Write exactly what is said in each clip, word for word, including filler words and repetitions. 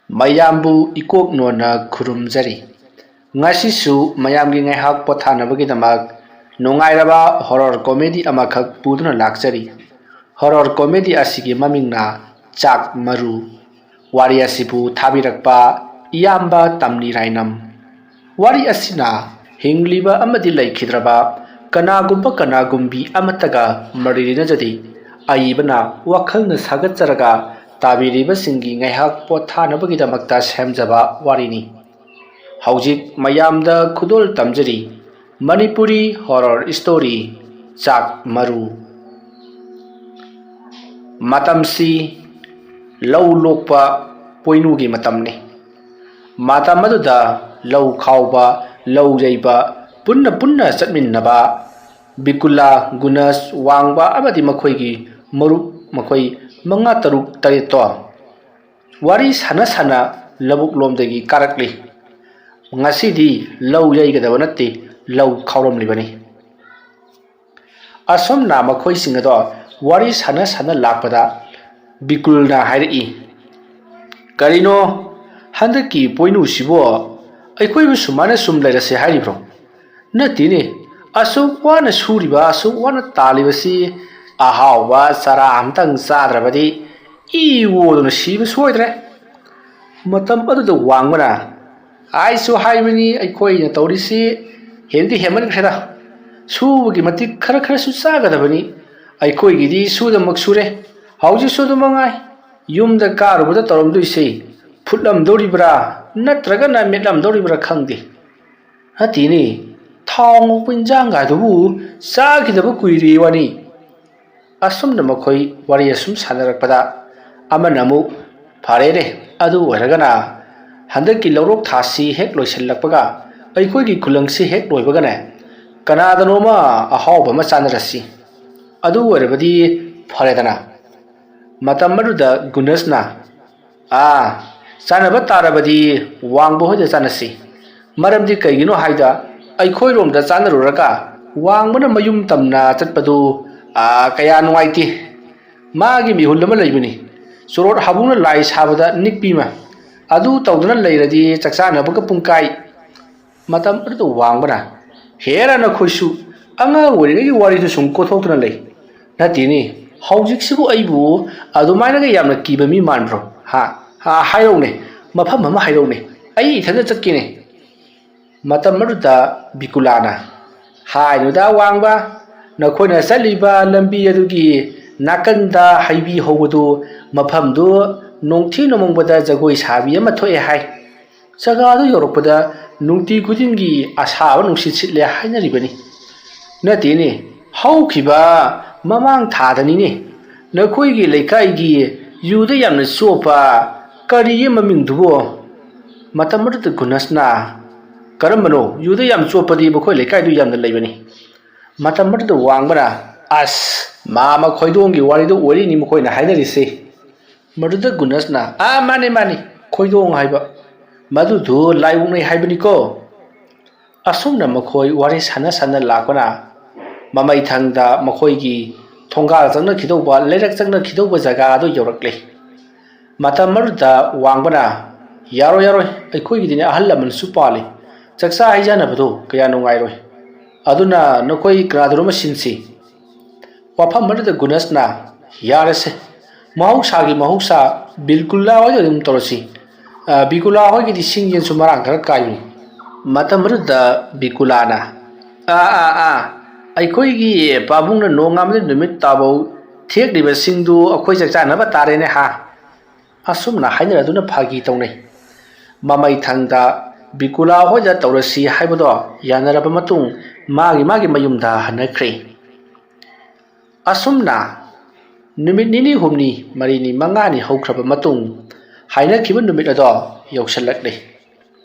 ꯃꯌꯥꯝꯕꯨ ꯏꯀꯣꯛ ꯅꯣꯟꯅ ꯈꯨꯔꯨꯝꯖꯔꯤ꯫ ꯉꯁꯤꯁꯨ ꯃꯌꯥꯝꯒꯤ ꯉꯥꯏꯍꯥꯛ ꯄꯣꯊꯥꯅꯕꯒꯤꯗꯃꯛ ꯅꯨꯡꯉꯥꯏꯔꯕ horror comedy ꯑꯃꯈꯛ ꯄꯨꯗꯨꯅ ꯂꯥꯛꯆꯔꯤ꯫ Horror comedy ꯑꯁꯤꯒꯤ ꯃꯃꯤꯡꯅ ꯆꯥꯛ ꯃꯔꯨ꯫ ꯋꯥꯔꯤ ꯑꯁꯤꯕꯨ ꯊꯥꯕꯤꯔꯛꯄ ꯏꯌꯥꯝꯕ ꯇꯝꯅꯤ ꯔꯥꯏꯅꯝ꯫ ꯋꯥꯔꯤ ꯑꯁꯤꯅ ꯍꯤꯡꯂꯤꯕ ꯑꯃꯗꯤ ꯂꯩꯈꯤꯗ꯭ꯔꯕ ꯀꯅꯥꯒꯨꯝꯕ ꯀꯅꯥꯒꯨꯝꯕꯤ ꯑꯃꯠꯇꯒ ꯃꯔꯤ ꯂꯩꯅꯖꯗꯦ꯫ ꯑꯏꯕꯅ ꯋꯥꯈꯜꯅ ꯁꯥꯒꯠꯆꯔꯒ ꯇꯥꯕꯤꯔꯤꯕꯁꯤꯡꯒꯤ ꯉꯥꯏꯍꯥꯛ ꯄꯣꯊꯥꯅꯕꯒꯤꯗꯃꯛꯇ ꯁꯦꯝꯖꯕ ꯋꯥꯔꯤꯅꯤ꯫ ꯍꯧꯖꯤꯛ ꯃꯌꯥꯝꯗ ꯈꯨꯗꯣꯜ ꯇꯝꯖꯔꯤ꯫ ꯃꯅꯤꯄꯨꯔꯤ horror story ꯆꯥꯛ ꯃꯔꯨ꯫ ꯃꯇꯝꯁꯤ ꯂꯧ ꯂꯣꯛꯄ ꯄꯣꯏꯅꯨꯒꯤ ꯃꯇꯝꯅꯤ꯫ ꯃꯇꯝ ꯑꯗꯨꯗ ꯂꯧ ꯈꯥꯎꯕ, ꯂꯧ ꯌꯩꯕ, ꯄꯨꯟꯅ ꯄꯨꯟꯅ ꯆꯠꯃꯤꯟꯅꯕ ꯕꯤꯀꯨꯂꯥ, ꯒꯨꯅꯁ, ꯋꯥꯡꯕ ꯑꯃꯗꯤ ꯃꯈꯣꯏꯒꯤ ꯃꯔꯨꯞ, ꯃꯈꯣꯏ ꯃꯉꯥ, ꯇꯔꯨꯛ, ꯇꯔꯦꯠꯇꯣ ꯋꯥꯔꯤ ꯁꯥꯟꯅ ꯁꯥꯟꯅ ꯂꯧꯕꯨꯛ ꯂꯣꯝꯗꯒꯤ ꯀꯥꯔꯛꯂꯤ꯫ ꯉꯁꯤꯗꯤ ꯂꯧ ꯌꯩꯒꯗꯕ ꯅꯠꯇꯦ, ꯂꯧ ꯈꯥꯎꯔꯝꯂꯤꯕꯅꯤ꯫ ꯑꯁꯨꯝꯅ ꯃꯈꯣꯏꯁꯤꯡ ꯑꯗꯣ ꯋꯥꯔꯤ ꯁꯥꯟꯅ ꯁꯥꯟꯅ ꯂꯥꯛꯄꯗ ꯕꯤꯀꯨꯜꯅ ꯍꯥꯏꯔꯛꯏ, "ꯀꯔꯤꯅꯣ, ꯍꯟꯗꯛꯀꯤ ꯄꯣꯏꯅꯨꯁꯤꯕꯨ ꯑꯩꯈꯣꯏꯕꯨ ꯁꯨꯃꯥꯏꯅ ꯁꯨꯝ ꯂꯩꯔꯁꯦ ꯍꯥꯏꯔꯤꯕ꯭ꯔꯣ? ꯅꯠꯇꯦꯅꯦ, ꯑꯁꯨꯛ ꯋꯥꯅ ꯁꯨꯔꯤꯕ, ꯑꯁꯨꯛ ꯋꯥꯅ ꯇꯥꯜꯂꯤꯕꯁꯤ ꯑꯍꯥꯎꯕ ꯆꯔꯥ ꯑꯃꯇꯪ ꯆꯥꯗ꯭ꯔꯕꯗꯤ ꯏ ꯑꯣꯗꯅ ꯁꯤꯕ ꯁꯣꯏꯗ꯭ꯔꯦ꯫ ꯃꯇꯝ ꯑꯗꯨꯗ ꯋꯥꯡꯕꯅ, 'ꯑꯩꯁꯨ ꯍꯥꯏꯕꯅꯤ, ꯑꯩꯈꯣꯏꯅ ꯇꯧꯔꯤꯁꯤ ꯍꯦꯟꯗꯤ ꯍꯦꯟꯃꯟꯈ꯭ꯔꯦꯗ꯫ ꯁꯨꯕꯒꯤ ꯃꯇꯤꯛ ꯈꯔ ꯈꯔꯁꯨ ꯆꯥꯒꯗꯕꯅꯤ꯫ ꯑꯩꯈꯣꯏꯒꯤꯗꯤ ꯁꯨꯗꯃꯛ ꯁꯨꯔꯦ꯫ ꯍꯧꯖꯤꯛꯁꯨ ꯑꯗꯨ ꯃꯉꯥꯏ꯫ ꯌꯨꯝꯗ ꯀꯥꯔꯨꯕꯗ ꯇꯧꯔꯝꯗꯣꯏꯁꯦ ꯐꯨꯠꯂꯝꯗꯧꯔꯤꯕ꯭ꯔꯥ ꯅꯠꯇ꯭ꯔꯒꯅ ꯃꯦꯠꯂꯝꯗꯧꯔꯤꯕ꯭ꯔꯥ ꯈꯪꯗꯦ꯫ ꯅꯠꯇꯦꯅꯦ, ꯊꯥꯎ ꯉꯧꯕ ꯏꯟꯖꯥꯡꯒꯗꯨꯕꯨ ꯆꯥꯈꯤꯗꯕ ꯀꯨꯏꯔꯦ ꯋꯥꯅꯤ.' ꯑꯁꯨꯝꯅ ꯃꯈꯣꯏ ꯋꯥꯔꯤ ꯑꯁꯨꯝ ꯁꯥꯟꯅꯔꯛꯄꯗ ꯑꯃꯅ ꯑꯃꯨꯛ, "ꯐꯔꯦꯅꯦ, ꯑꯗꯨ ꯑꯣꯏꯔꯒꯅ ꯍꯟꯗꯛꯀꯤ ꯂꯧꯔꯣꯛ ꯊꯥꯁꯤ ꯍꯦꯛ ꯂꯣꯏꯁꯤꯜꯂꯛꯄꯒ, ꯑꯩꯈꯣꯏꯒꯤ ꯈꯨꯂꯪꯁꯤ ꯍꯦꯛ ꯂꯣꯏꯕꯒꯅꯦ, ꯀꯅꯥꯗꯅꯣꯃ ꯑꯍꯥꯎꯕ ꯑꯃ ꯆꯥꯅꯔꯁꯤ꯫ ꯑꯗꯨ ꯑꯣꯏꯔꯕꯗꯤ ꯐꯔꯦꯗꯅ?" ꯃꯇꯝ ꯑꯗꯨꯗ ꯒꯨꯅꯁꯅ, "ꯑꯥ, ꯆꯥꯅꯕ ꯇꯥꯔꯕꯗꯤ ꯋꯥꯡꯕ ꯍꯣꯏꯗ ꯆꯥꯅꯁꯤ꯫ ꯃꯔꯝꯗꯤ ꯀꯩꯒꯤꯅꯣ ꯍꯥꯏꯗ, ꯑꯩꯈꯣꯏꯔꯣꯝꯗ ꯆꯥꯅꯔꯨꯔꯒ ꯋꯥꯡꯕꯅ ꯃꯌꯨꯝ ꯇꯝꯅ ꯆꯠꯄꯗꯨ, ꯑꯥ, ꯀꯌꯥ ꯅꯨꯡꯉꯥꯏꯇꯦ꯫ ꯃꯥꯒꯤ ꯃꯤꯍꯨꯜ ꯑꯃ ꯂꯩꯕꯅꯤ, ꯆꯣꯔꯣꯠ ꯍꯥꯕꯨꯡꯅ ꯂꯥꯏ ꯁꯥꯕꯗ ꯅꯤꯛꯄꯤ ꯑꯃ꯫ ꯑꯗꯨ ꯇꯧꯗꯨꯅ ꯂꯩꯔꯗꯤ ꯆꯥꯛ ꯆꯥꯅꯕꯒ ꯄꯨꯡ ꯀꯥꯏ꯫ ꯃꯇꯝ ꯑꯗꯨꯗ ꯋꯥꯡꯕꯅ, "ꯍꯦꯔꯥ, ꯅꯈꯣꯏꯁꯨ ꯑꯉꯥꯡ ꯑꯣꯏꯔꯤꯉꯩꯒꯤ ꯋꯥꯔꯤꯗꯨ ꯁꯨꯝ ꯀꯣꯊꯣꯛꯇꯨꯅ ꯂꯩ꯫ ꯅꯠꯇꯦꯅꯦ, ꯍꯧꯖꯤꯛꯁꯤꯕꯨ ꯑꯩꯕꯨ ꯑꯗꯨꯃꯥꯏꯅꯒ ꯌꯥꯝꯅ ꯀꯤꯕ ꯃꯤ ꯃꯥꯟꯕ꯭ꯔꯣ? ꯍꯥ? ꯍꯥ, ꯍꯥꯏꯔꯧꯅꯦ, ꯃꯐꯝ ꯑꯃ ꯍꯥꯏꯔꯧꯅꯦ, ꯑꯩ ꯏꯊꯟꯇ ꯆꯠꯀꯦꯅꯦ꯫" ꯃꯇꯝ ꯑꯗꯨꯗ ꯕꯤꯀꯨꯂꯥꯅ, "ꯍꯥꯏꯅꯨꯗ ꯋꯥꯡꯕ, ꯅꯈꯣꯏꯅ ꯆꯠꯂꯤꯕ ꯂꯝꯕꯤ ꯑꯗꯨꯒꯤ ꯅꯥꯀꯟꯗ ꯍꯩꯕꯤ ꯍꯧꯕꯗꯨ, ꯃꯐꯝꯗꯨ ꯅꯣꯡꯊꯤ ꯅꯣꯡꯃꯪꯕꯗ ꯖꯒꯣꯏ ꯁꯥꯕꯤ ꯑꯃ ꯊꯣꯛꯑꯦ ꯍꯥꯏ꯫ ꯖꯒꯥꯗꯨ ꯌꯧꯔꯛꯄꯗ ꯅꯨꯡꯇꯤ ꯈꯨꯗꯤꯡꯒꯤ ꯑꯁꯥꯕ ꯅꯨꯡꯁꯤꯠ ꯁꯤꯠꯂꯦ ꯍꯥꯏꯅꯔꯤꯕꯅꯤ꯫" "ꯅꯠꯇꯦꯅꯦ, ꯍꯧꯈꯤꯕ ꯃꯃꯥꯡ ꯊꯥꯗꯅꯤꯅꯦ, ꯅꯈꯣꯏꯒꯤ ꯂꯩꯀꯥꯏꯒꯤ ꯌꯨꯗ ꯌꯥꯝꯅ ꯆꯣꯞꯄ ꯀꯔꯤꯒꯤ ꯃꯃꯤꯡꯗꯨꯕꯨ?" ꯃꯇꯝ ꯑꯗꯨꯗ ꯒꯨꯅꯁꯅ, "ꯀꯔꯝꯕꯅꯣ? ꯌꯨꯗ ꯌꯥꯝ ꯆꯣꯞꯄꯗꯤ ꯃꯈꯣꯏ ꯂꯩꯀꯥꯏꯗꯨ ꯌꯥꯝꯅ ꯂꯩꯕꯅꯤ꯫" ꯃꯇꯝ ꯑꯗꯨꯗ ꯋꯥꯡꯕꯅ, "ꯑꯁ, ꯃꯥ ꯑꯃ ꯈꯣꯏꯗꯣꯡꯒꯤ ꯋꯥꯔꯤꯗꯨ ꯑꯣꯏꯔꯤꯅꯤ ꯃꯈꯣꯏꯅ ꯍꯥꯏꯅꯔꯤꯁꯦ꯫" ꯃꯗꯨꯗ ꯒꯨꯅꯁꯅ, "ꯑꯥ, ꯃꯥꯅꯤ, ꯃꯥꯅꯤ, ꯈꯣꯏꯗꯣꯡ ꯍꯥꯏꯕ, ꯃꯗꯨꯗꯨ ꯂꯥꯏꯑꯣꯡꯅꯩ ꯍꯥꯏꯕꯅꯤꯀꯣ꯫" ꯑꯁꯨꯝꯅ ꯃꯈꯣꯏ ꯋꯥꯔꯤ ꯁꯥꯟꯅ ꯁꯥꯟꯅ ꯂꯥꯛꯄꯅ ꯃꯃꯩ ꯊꯪꯗ ꯃꯈꯣꯏꯒꯤ ꯊꯣꯡꯒꯥꯜ ꯆꯪꯅꯈꯤꯗꯧꯕ, ꯂꯩꯔꯛ ꯆꯪꯅꯈꯤꯗꯧꯕ ꯖꯒꯥ ꯑꯗꯨ ꯌꯧꯔꯛꯂꯦ꯫ ꯃꯇꯝ ꯑꯗꯨꯗ ꯋꯥꯡꯕꯅ, "ꯌꯥꯔꯣꯏ, ꯌꯥꯔꯣꯏ, ꯑꯩꯈꯣꯏꯒꯤꯗꯤꯅꯦ ꯑꯍꯜ ꯂꯃꯟꯁꯨ ꯄꯥꯜꯂꯤ, ꯆꯥꯛꯆꯥ ꯍꯩꯖꯥꯟꯅꯕꯗꯣ ꯀꯌꯥ ꯅꯨꯡꯉꯥꯏꯔꯣꯏ꯫ ꯑꯗꯨꯅ ꯅꯈꯣꯏ ꯀꯅꯥꯗꯅꯣꯃ ꯁꯤꯟꯁꯤ꯫" ꯋꯥꯐꯝ ꯑꯗꯨꯗ ꯒꯨꯅꯁꯅ, "ꯌꯥꯔꯦꯁꯦ, ꯃꯍꯧꯁꯥꯒꯤ ꯃꯍꯧꯁꯥ ꯕꯤꯜꯀꯨꯜꯂꯥ ꯍꯣꯏꯗ ꯑꯗꯨꯝ ꯇꯧꯔꯁꯤ꯫ ꯑ, ꯕꯤꯀꯨꯂꯥ ꯍꯣꯏꯒꯤꯗꯤ ꯁꯤꯡ ꯌꯦꯟꯁꯨ ꯃꯔꯥꯡ ꯈꯔ ꯀꯥꯏꯕꯅꯤ꯫" ꯃꯇꯝ ꯑꯗꯨꯗ ꯕꯤꯀꯨꯂꯥꯅ, "ꯑꯥ, ꯑꯥ, ꯑꯥ, ꯑꯩꯈꯣꯏꯒꯤ ꯄꯥꯕꯨꯡꯅ ꯅꯣꯡꯉꯥꯟꯕꯗꯩ ꯅꯨꯃꯤꯠ ꯇꯥꯕꯧ ꯊꯦꯛꯂꯤꯕ ꯁꯤꯡꯗꯨ ꯑꯩꯈꯣꯏ ꯆꯥꯛ ꯆꯥꯅꯕ ꯇꯥꯔꯦꯅꯦ ꯍꯥ?" ꯑꯁꯨꯝꯅ ꯍꯥꯏꯅꯔꯗꯨꯅ ꯐꯥꯒꯤ ꯇꯧꯅꯩ꯫ ꯃꯃꯩ ꯊꯪꯗ ꯕꯤꯀꯨꯂꯥ ꯍꯣꯏꯗ ꯇꯧꯔꯁꯤ ꯍꯥꯏꯕꯗꯣ ꯌꯥꯅꯔꯕ ꯃꯇꯨꯡ ꯃꯥꯒꯤ ꯃꯥꯒꯤ ꯃꯌꯨꯝꯗ ꯍꯟꯅꯈ꯭ꯔꯦ꯫ ꯑꯁꯨꯝꯅ ꯅꯨꯃꯤꯠ ꯅꯤꯅꯤ, ꯍꯨꯝꯅꯤ, ꯃꯔꯤꯅꯤ, ꯃꯉꯥꯅꯤ ꯍꯧꯈ꯭ꯔꯕ ꯃꯇꯨꯡ, ꯍꯥꯏꯅꯈꯤꯕ ꯅꯨꯃꯤꯠ ꯑꯗꯣ ꯌꯧꯁꯤꯜꯂꯛꯂꯦ꯫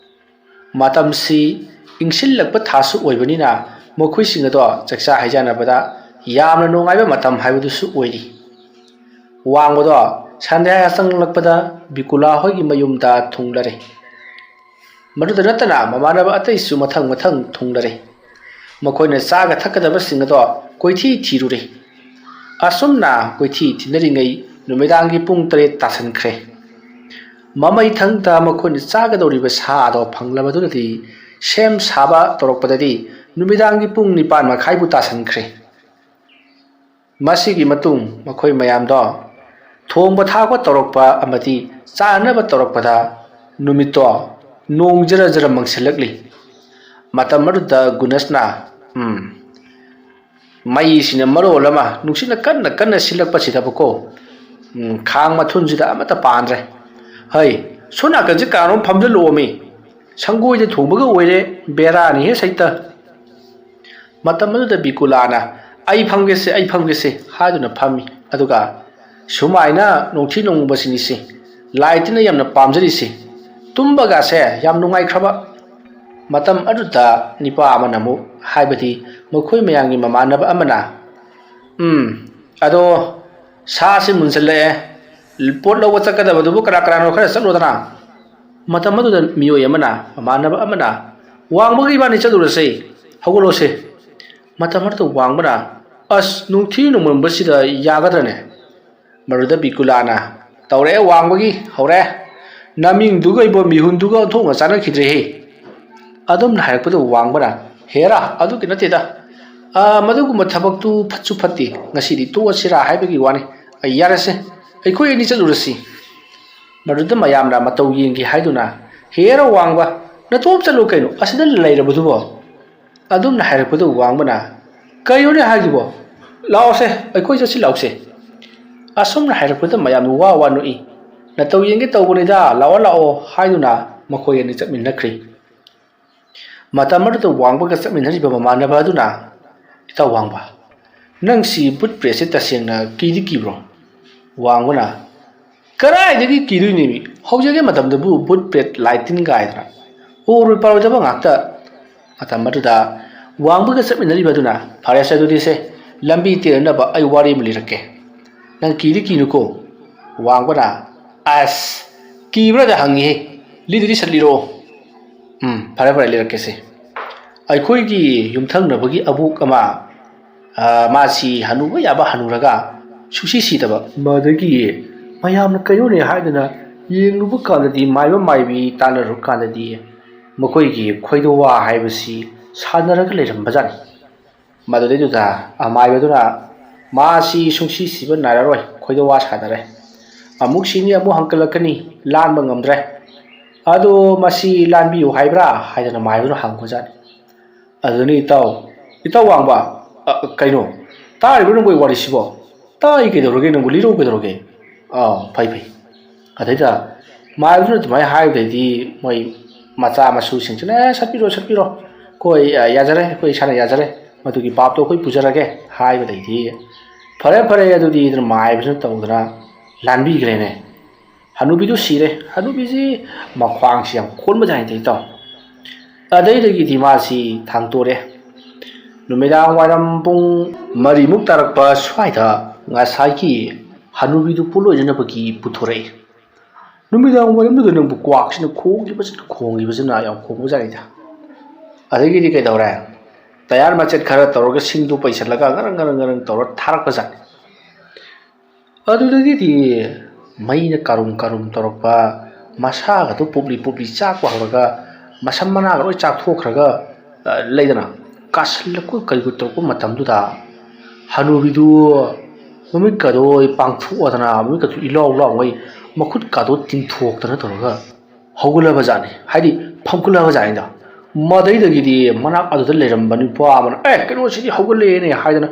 ꯃꯇꯝꯁꯤ ꯏꯪꯁꯤꯜꯂꯛꯄ ꯊꯥꯁꯨ ꯑꯣꯏꯕꯅꯤꯅ ꯃꯈꯣꯏꯁꯤꯡ ꯑꯗꯣ ꯆꯥꯛꯆꯥ ꯍꯩꯖꯥꯟꯅꯕꯗ ꯌꯥꯝꯅ ꯅꯨꯡꯉꯥꯏꯕ ꯃꯇꯝ ꯍꯥꯏꯕꯗꯨꯁꯨ ꯑꯣꯏꯔꯤ꯫ ꯋꯥꯡꯕꯗꯣ ꯁꯟꯙ꯭ꯌꯥ ꯆꯪꯂꯛꯄꯗ ꯕꯤꯀꯨꯂꯥ ꯍꯣꯏꯒꯤ ꯃꯌꯨꯝꯗ ꯊꯨꯡꯂꯔꯦ꯫ ꯃꯗꯨꯗ ꯅꯠꯇꯅ ꯃꯃꯥꯟꯅꯕ ꯑꯇꯩꯁꯨ ꯃꯊꯪ ꯃꯊꯪ ꯊꯨꯡꯂꯔꯦ꯫ ꯃꯈꯣꯏꯅ ꯆꯥꯒ ꯊꯛꯀꯗꯕꯁꯤꯡ ꯑꯗꯣ ꯀꯣꯏꯊꯤ ꯊꯤꯔꯨꯔꯦ꯫ ꯑꯁꯨꯝꯅ ꯀꯣꯏꯊꯤ ꯊꯤꯅꯔꯤꯉꯩ ꯅꯨꯃꯤꯗꯥꯡꯒꯤ ꯄꯨꯡ ꯇꯔꯦꯠ ꯇꯥꯁꯟꯈ꯭ꯔꯦ꯫ ꯃꯃꯩꯊꯪꯗ ꯃꯈꯣꯏꯅ ꯆꯥꯒꯗꯧꯔꯤꯕ ꯁꯥꯗꯣ ꯐꯪꯂꯕꯗꯨꯅꯗꯤ ꯁꯦꯝ ꯁꯥꯕ ꯇꯧꯔꯛꯄꯗꯗꯤ ꯅꯨꯃꯤꯗꯥꯡꯒꯤ ꯄꯨꯡ ꯅꯤꯄꯥꯟ ꯃꯈꯥꯏꯕꯨ ꯇꯥꯁꯟꯈ꯭ꯔꯦ꯫ ꯃꯁꯤꯒꯤ ꯃꯇꯨꯡ ꯃꯈꯣꯏ ꯃꯌꯥꯝꯗꯣ ꯊꯣꯡꯕ ꯊꯥꯛꯄ ꯇꯧꯔꯛꯄ ꯑꯃꯗꯤ ꯆꯥꯅꯕ ꯇꯧꯔꯛꯄꯗ ꯅꯨꯃꯤꯠꯇꯣ ꯅꯣꯡ ꯖꯔ ꯖꯔ ꯃꯪꯁꯤꯜꯂꯛꯂꯤ꯫ ꯃꯇꯝ ꯑꯗꯨꯗ ꯒꯨꯅꯁꯅ, ꯎꯝ, ꯃꯩꯁꯤꯅ ꯃꯔꯣꯜ ꯑꯃ ꯅꯨꯡꯁꯤꯠꯅ ꯀꯟꯅ ꯀꯟꯅ ꯁꯤꯜꯂꯛꯄꯁꯤꯗꯕꯀꯣ, ꯎꯝ, ꯈꯥꯡ ꯃꯊꯨꯟꯁꯤꯗ ꯑꯃꯠꯇ ꯄꯥꯟꯗ꯭ꯔꯦ꯫ "ꯍꯩ, ꯁꯣꯝ ꯅꯥꯀꯟꯁꯦ ꯀꯅꯥꯅꯣꯝ ꯐꯝꯖꯜꯂꯛꯑꯣꯃꯤ꯫ ꯁꯪꯒꯣꯏꯗ ꯊꯣꯡꯕꯒ ꯑꯣꯏꯔꯦ, ꯕꯦꯔꯥꯅꯤꯍꯦ ꯁꯩꯇ"꯫ ꯃꯇꯝ ꯑꯗꯨꯗ ꯕꯤꯀꯨꯂꯥꯅ "ꯑꯩ ꯐꯝꯒꯦꯁꯦ, ꯑꯩ ꯐꯝꯒꯦꯁꯦ" ꯍꯥꯏꯗꯨꯅ ꯐꯝꯃꯤ꯫ ꯑꯗꯨꯒ ꯁꯨꯃꯥꯏꯅ ꯅꯣꯡꯊꯤ ꯅꯣꯡꯃꯪꯕꯁꯤꯅꯤꯁꯦ ꯂꯥꯏ ꯇꯤꯟꯅ ꯌꯥꯝꯅ ꯄꯥꯝꯖꯔꯤꯁꯦ꯫ ꯇꯨꯝꯕꯒꯁꯦ ꯌꯥꯝ ꯅꯨꯡꯉꯥꯏꯈ꯭ꯔꯕ꯫ ꯃꯇꯝ ꯑꯗꯨꯗ ꯅꯤꯄꯥ ꯑꯃꯅ ꯑꯃꯨꯛ, ꯍꯥꯏꯕꯗꯤ ꯃꯈꯣꯏ ꯃꯌꯥꯝꯒꯤ ꯃꯃꯥꯟꯅꯕ ꯑꯃꯅ, "ꯎꯝ, ꯑꯗꯣ ꯁꯥꯁꯤ ꯃꯨꯟꯁꯤꯜꯂꯛꯑꯦ, ꯄꯣꯠ ꯂꯧꯕ ꯆꯠꯀꯗꯕꯗꯨꯕꯨ ꯀꯅꯥ ꯀꯅꯥꯅꯣ ꯈꯔ ꯆꯠꯂꯣꯗꯅ"꯫ ꯃꯇꯝ ꯑꯗꯨꯗ ꯃꯤꯑꯣꯏ ꯑꯃꯅ, ꯃꯃꯥꯟꯅꯕ ꯑꯃꯅ, "ꯋꯥꯡꯕꯒ ꯏꯕꯥꯅꯤ ꯆꯠꯂꯨꯔꯁꯦ, ꯍꯧꯒꯠꯂꯣꯁꯦ"꯫ ꯃꯇꯝ ꯑꯗꯨꯗ ꯋꯥꯡꯕꯅ, "ꯑꯁ, ꯅꯨꯡꯊꯤ ꯅꯣꯡꯃꯟꯕꯁꯤꯗ ꯌꯥꯒꯗ꯭ꯔꯅꯦ?" ꯃꯗꯨꯗ ꯕꯤꯀꯨꯂꯥꯅ, "ꯇꯧꯔꯛꯑꯦ ꯋꯥꯡꯕꯒꯤ, ꯍꯧꯔꯛꯑꯦ꯫ ꯅꯃꯤꯡꯗꯨꯒ ꯏꯕꯣ ꯃꯤꯍꯨꯟꯗꯨꯒ ꯑꯣꯟꯊꯣꯛꯅ ꯆꯥꯟꯅꯈꯤꯗ꯭ꯔꯦꯍꯦ"꯫ ꯑꯗꯨꯝꯅ ꯍꯥꯏꯔꯛꯄꯗ ꯋꯥꯡꯕꯅ, "ꯍꯦꯔꯥ, ꯑꯗꯨꯒꯤ ꯅꯠꯇꯦꯗ꯫ ꯑꯥ, ꯃꯗꯨꯒꯨꯝꯕ ꯊꯕꯛꯇꯨ ꯐꯠꯁꯨ ꯐꯠꯇꯦ꯫ ꯉꯁꯤꯗꯤ ꯇꯣꯛꯑꯁꯤꯔꯥ ꯍꯥꯏꯕꯒꯤ ꯋꯥꯅꯤ꯫ ꯑꯩ ꯌꯥꯔꯦꯁꯦ, ꯑꯩꯈꯣꯏ ꯑꯅꯤ ꯆꯠꯂꯨꯔꯁꯤ"꯫ ꯃꯗꯨꯗ ꯃꯌꯥꯝꯅ ꯃꯇꯧ ꯌꯦꯡꯒꯦ ꯍꯥꯏꯗꯨꯅ, "ꯍꯦꯔꯥ ꯋꯥꯡꯕ, ꯅꯇꯣꯝ ꯆꯠꯂꯨ ꯀꯩꯅꯣ, ꯑꯁꯤꯗ ꯂꯩꯔꯕꯗꯨꯕꯣ?" ꯑꯗꯨꯝꯅ ꯍꯥꯏꯔꯛꯄꯗ ꯋꯥꯡꯕꯅ, "ꯀꯩꯅꯣꯅꯦ ꯍꯥꯏꯁꯤꯕꯣ? ꯂꯥꯛꯑꯣꯁꯦ, ꯑꯩꯈꯣꯏ ꯆꯠꯁꯤ ꯂꯥꯛꯑꯣꯁꯦ"꯫ ꯑꯁꯨꯝꯅ ꯍꯥꯏꯔꯛꯄꯗ ꯃꯌꯥꯝꯅ ꯋꯥ ꯋꯥ ꯅꯣꯛꯏ꯫ "ꯅꯇꯧ ꯌꯦꯡꯒꯦ ꯇꯧꯕꯅꯤꯗ, ꯂꯥꯛꯑꯣ ꯂꯥꯛꯑꯣ" ꯍꯥꯏꯗꯨꯅ ꯃꯈꯣꯏ ꯑꯅꯤ ꯆꯠꯃꯤꯟꯅꯈ꯭ꯔꯦ꯫ ꯃꯇꯝ ꯑꯗꯨꯗ ꯋꯥꯡꯕꯒ ꯆꯠꯃꯤꯟꯅꯔꯤꯕ ꯃꯃꯥꯟꯅꯕ ꯑꯗꯨꯅ, "ꯏꯇꯥꯎ ꯋꯥꯡꯕ, ꯅꯪꯁꯤ ꯕꯨꯠ ꯄ꯭ꯔꯦꯠꯁꯦ ꯇꯁꯦꯡꯅ ꯀꯤꯗꯤ ꯀꯤꯕ꯭ꯔꯣ?" ꯋꯥꯡꯕꯅ, "ꯀꯗꯥꯏꯗꯒꯤ ꯀꯤꯗꯣꯏꯅꯦꯃꯤ? ꯍꯧꯖꯤꯛꯀꯤ ꯃꯇꯝꯗꯕꯨ ꯕꯨꯠ ꯄ꯭ꯔꯦꯠ ꯂꯥꯏ ꯇꯤꯟ ꯀꯥꯏꯗꯅ ꯑꯣꯏꯔꯣꯏ ꯄꯥꯔꯣꯏꯗꯕ ꯉꯥꯛꯇ"꯫ ꯃꯇꯝ ꯑꯗꯨꯗ ꯋꯥꯡꯕꯒ ꯆꯠꯃꯤꯟꯅꯔꯤꯕ ꯑꯗꯨꯅ, "ꯐꯔꯦꯁꯦ, ꯑꯗꯨꯗꯤ ꯁꯦ, ꯂꯝꯕꯤ ꯇꯦꯟꯅꯅꯕ ꯑꯩ ꯋꯥꯔꯤ ꯑꯃ ꯂꯤꯔꯛꯀꯦ꯫ ꯅꯪ ꯀꯤꯗꯤ ꯀꯤꯅꯨꯀꯣ"꯫ ꯋꯥꯡꯕꯅ, "ꯑꯁ, ꯀꯤꯕ꯭ꯔꯥꯗ ꯍꯪꯉꯤꯍꯦ꯫ ꯂꯤꯗꯨꯗꯤ ꯁꯠ ꯂꯤꯔꯛꯑꯣ"꯫ "ꯎꯝ, ꯐꯔꯦ, ꯐꯔꯦ, ꯂꯤꯔꯛꯀꯦꯁꯦ꯫ ꯑꯩꯈꯣꯏꯒꯤ ꯌꯨꯝꯊꯪꯅꯕꯒꯤ ꯑꯕꯣꯛ ꯑꯃ, ꯑ, ꯃꯥꯁꯤ ꯍꯅꯨꯕ ꯌꯥꯕ ꯍꯅꯨꯔꯒ ꯁꯨꯁꯤ ꯁꯤꯗꯕ꯫ ꯃꯗꯒꯤ ꯃꯌꯥꯝꯅ ꯀꯩꯅꯣꯅꯦ ꯍꯥꯏꯗꯅ ꯌꯦꯡꯂꯨꯕ ꯀꯥꯟꯗꯗꯤ, ꯃꯥꯏꯕ ꯃꯥꯏꯕꯤ ꯇꯥꯟꯅꯔꯨ ꯀꯥꯟꯗꯗꯤ, ꯃꯈꯣꯏꯒꯤ ꯈꯣꯏꯗꯣꯋꯥ ꯍꯥꯏꯕꯁꯤ ꯁꯥꯟꯅꯔꯒ ꯂꯩꯔꯝꯕꯖꯥꯠꯅꯤ꯫ ꯃꯗꯨꯗꯩꯗꯨꯗ ꯑꯃꯥꯏꯕꯗꯨꯅ ꯃꯥꯁꯤ ꯁꯨꯡꯁꯤ ꯁꯤꯕ ꯅꯥꯏꯔꯔꯣꯏ, ꯈꯣꯏꯗꯣꯋꯥ ꯁꯥꯟꯅꯔꯦ, ꯑꯃꯨꯛ ꯁꯤꯅꯤ, ꯑꯃꯨꯛ ꯍꯪꯀꯠꯂꯛꯀꯅꯤ, ꯂꯥꯟꯕ ꯉꯝꯗ꯭ꯔꯦ, ꯑꯗꯣ ꯃꯁꯤ ꯂꯥꯟꯕꯤꯌꯨ ꯍꯥꯏꯕ꯭ꯔꯥ ꯍꯥꯏꯗꯅ ꯃꯥꯏꯕꯗꯨꯅ ꯍꯪꯕꯖꯥꯠꯅꯤ꯫ ꯑꯗꯨꯅꯤ ꯏꯇꯥꯎ, ꯏꯇꯥꯎ ꯋꯥꯡꯕ, ꯑ, ꯀꯩꯅꯣ, ꯇꯥꯔꯤꯕ꯭ꯔꯣ ꯅꯪꯕꯨ ꯑꯩ ꯋꯥꯔꯤꯁꯤꯕꯣ? ꯇꯥꯏ, ꯀꯩꯗꯧꯔꯒꯦ ꯅꯪꯕꯨ? ꯂꯤꯔꯛꯎ, ꯀꯩꯗꯧꯔꯒꯦ? ꯑꯥ, ꯐꯩ, ꯐꯩ꯫ ꯑꯗꯩꯗ ꯃꯥꯏꯕꯗꯨꯅ ꯑꯗꯨꯃꯥꯏꯅ ꯍꯥꯏꯕꯗꯩꯗꯤ ꯃꯣꯏ ꯃꯆꯥ ꯃꯁꯨꯁꯤꯡꯁꯤꯅ, "ꯑꯦ, ꯁꯠꯄꯤꯔꯣ, ꯁꯠꯄꯤꯔꯣ, ꯑꯩꯈꯣꯏ, ꯑ, ꯌꯥꯖꯔꯦ, ꯑꯩꯈꯣꯏ ꯏꯁꯥꯅ ꯌꯥꯖꯔꯦ, ꯃꯗꯨꯒꯤ ꯄꯥꯞꯇꯣ ꯑꯩꯈꯣꯏ ꯄꯨꯖꯔꯒꯦ" ꯍꯥꯏꯕꯗꯩꯗꯤ, "ꯐꯔꯦ, ꯐꯔꯦ, ꯑꯗꯨꯗꯤ" ꯑꯗꯨꯅ ꯃꯥꯏꯕꯁꯤꯅ ꯇꯧꯗꯅ ꯂꯥꯟꯕꯤꯈ꯭ꯔꯦꯅꯦ꯫ ꯍꯅꯨꯕꯤꯗꯨ ꯁꯤꯔꯦ꯫ ꯍꯅꯨꯕꯤꯁꯤ ꯃꯈ꯭ꯋꯥꯡꯁꯤ ꯌꯥꯝ ꯀꯣꯟꯕꯖꯥꯠꯅꯤ ꯏꯇꯥꯎ꯫ ꯑꯗꯩꯗꯒꯤꯗꯤ ꯃꯥꯁꯤ ꯊꯥꯡꯇꯣꯔꯦ꯫ ꯅꯨꯃꯤꯗꯥꯡ ꯋꯥꯏꯔꯝ ꯄꯨꯡ ꯃꯔꯤꯃꯨꯛ ꯇꯥꯔꯛꯄ ꯁ꯭ꯋꯥꯏꯗ ꯉꯁꯥꯏꯒꯤ ꯍꯅꯨꯕꯤꯗꯨ ꯄꯣꯠꯂꯣꯏꯅꯅꯕꯒꯤ ꯄꯨꯊꯣꯔꯛꯏ꯫ ꯅꯨꯃꯤꯗꯥꯡ ꯋꯥꯏꯔꯝꯗꯨꯗ ꯅꯪꯕꯨ ꯀ꯭ꯋꯥꯛꯁꯤꯅ ꯈꯣꯡꯈꯤꯕꯁꯤꯅ, ꯈꯣꯡꯈꯤꯕꯁꯤꯅ ꯌꯥꯝ ꯈꯣꯡꯕꯖꯥꯠꯅꯤꯗ꯫ ꯑꯗꯒꯤꯗꯤ ꯀꯩꯗꯧꯔꯦ? ꯇꯌꯥꯔ ꯃꯆꯦꯠ ꯈꯔ ꯇꯧꯔꯒ ꯁꯤꯡꯗꯨ ꯄꯩꯁꯜꯂꯒ ꯉꯔꯪ ꯉꯔꯪ ꯉꯔꯪ ꯇꯧꯔ ꯊꯥꯔꯛꯄꯖꯥꯠꯅꯤ꯫ ꯑꯗꯨꯗꯒꯤꯗꯤ ꯃꯩꯅ ꯀꯥꯔꯨꯝ ꯀꯥꯔꯨꯝ ꯇꯧꯔꯛꯄ, ꯃꯁꯥꯒꯗꯨ ꯄꯨꯞꯂꯤ ꯄꯨꯞꯂꯤ ꯆꯥꯛꯄ ꯍꯧꯔꯒ, ꯃꯁꯝ ꯃꯅꯥꯒ ꯂꯣꯏ ꯆꯥꯛꯊꯣꯛꯈ꯭ꯔꯒ, ꯑ, ꯂꯩꯗꯅ, ꯀꯥꯁꯜꯂꯛꯄ ꯀꯩꯒꯨ ꯇꯧꯔꯛꯄ ꯃꯇꯝꯗꯨꯗ, ꯍꯅꯨꯕꯤꯗꯨ ꯃꯃꯤꯠꯀꯗꯣ ꯄꯥꯡꯊꯣꯛꯑꯗꯅ, ꯃꯃꯤꯠꯀꯗꯣ ꯏꯂꯥꯎ ꯂꯥꯎꯉꯩ, ꯃꯈꯨꯠꯀꯗꯣ ꯇꯤꯡꯊꯣꯛꯇꯅ ꯇꯧꯔꯒ ꯍꯧꯒꯠꯂꯕ ꯖꯥꯠꯅꯤ, ꯍꯥꯏꯗꯤ ꯐꯝꯒꯠꯂꯕ ꯖꯥꯠꯅꯤꯗ꯫ ꯃꯗꯩꯗꯒꯤꯗꯤ ꯃꯅꯥꯛ ꯑꯗꯨꯗ ꯂꯩꯔꯝꯕ ꯅꯨꯄꯥ ꯑꯃꯅ, "ꯑꯦ, ꯀꯩꯅꯣꯁꯤꯗꯤ ꯍꯧꯒꯠꯂꯦꯅꯦ" ꯍꯥꯏꯗꯅ,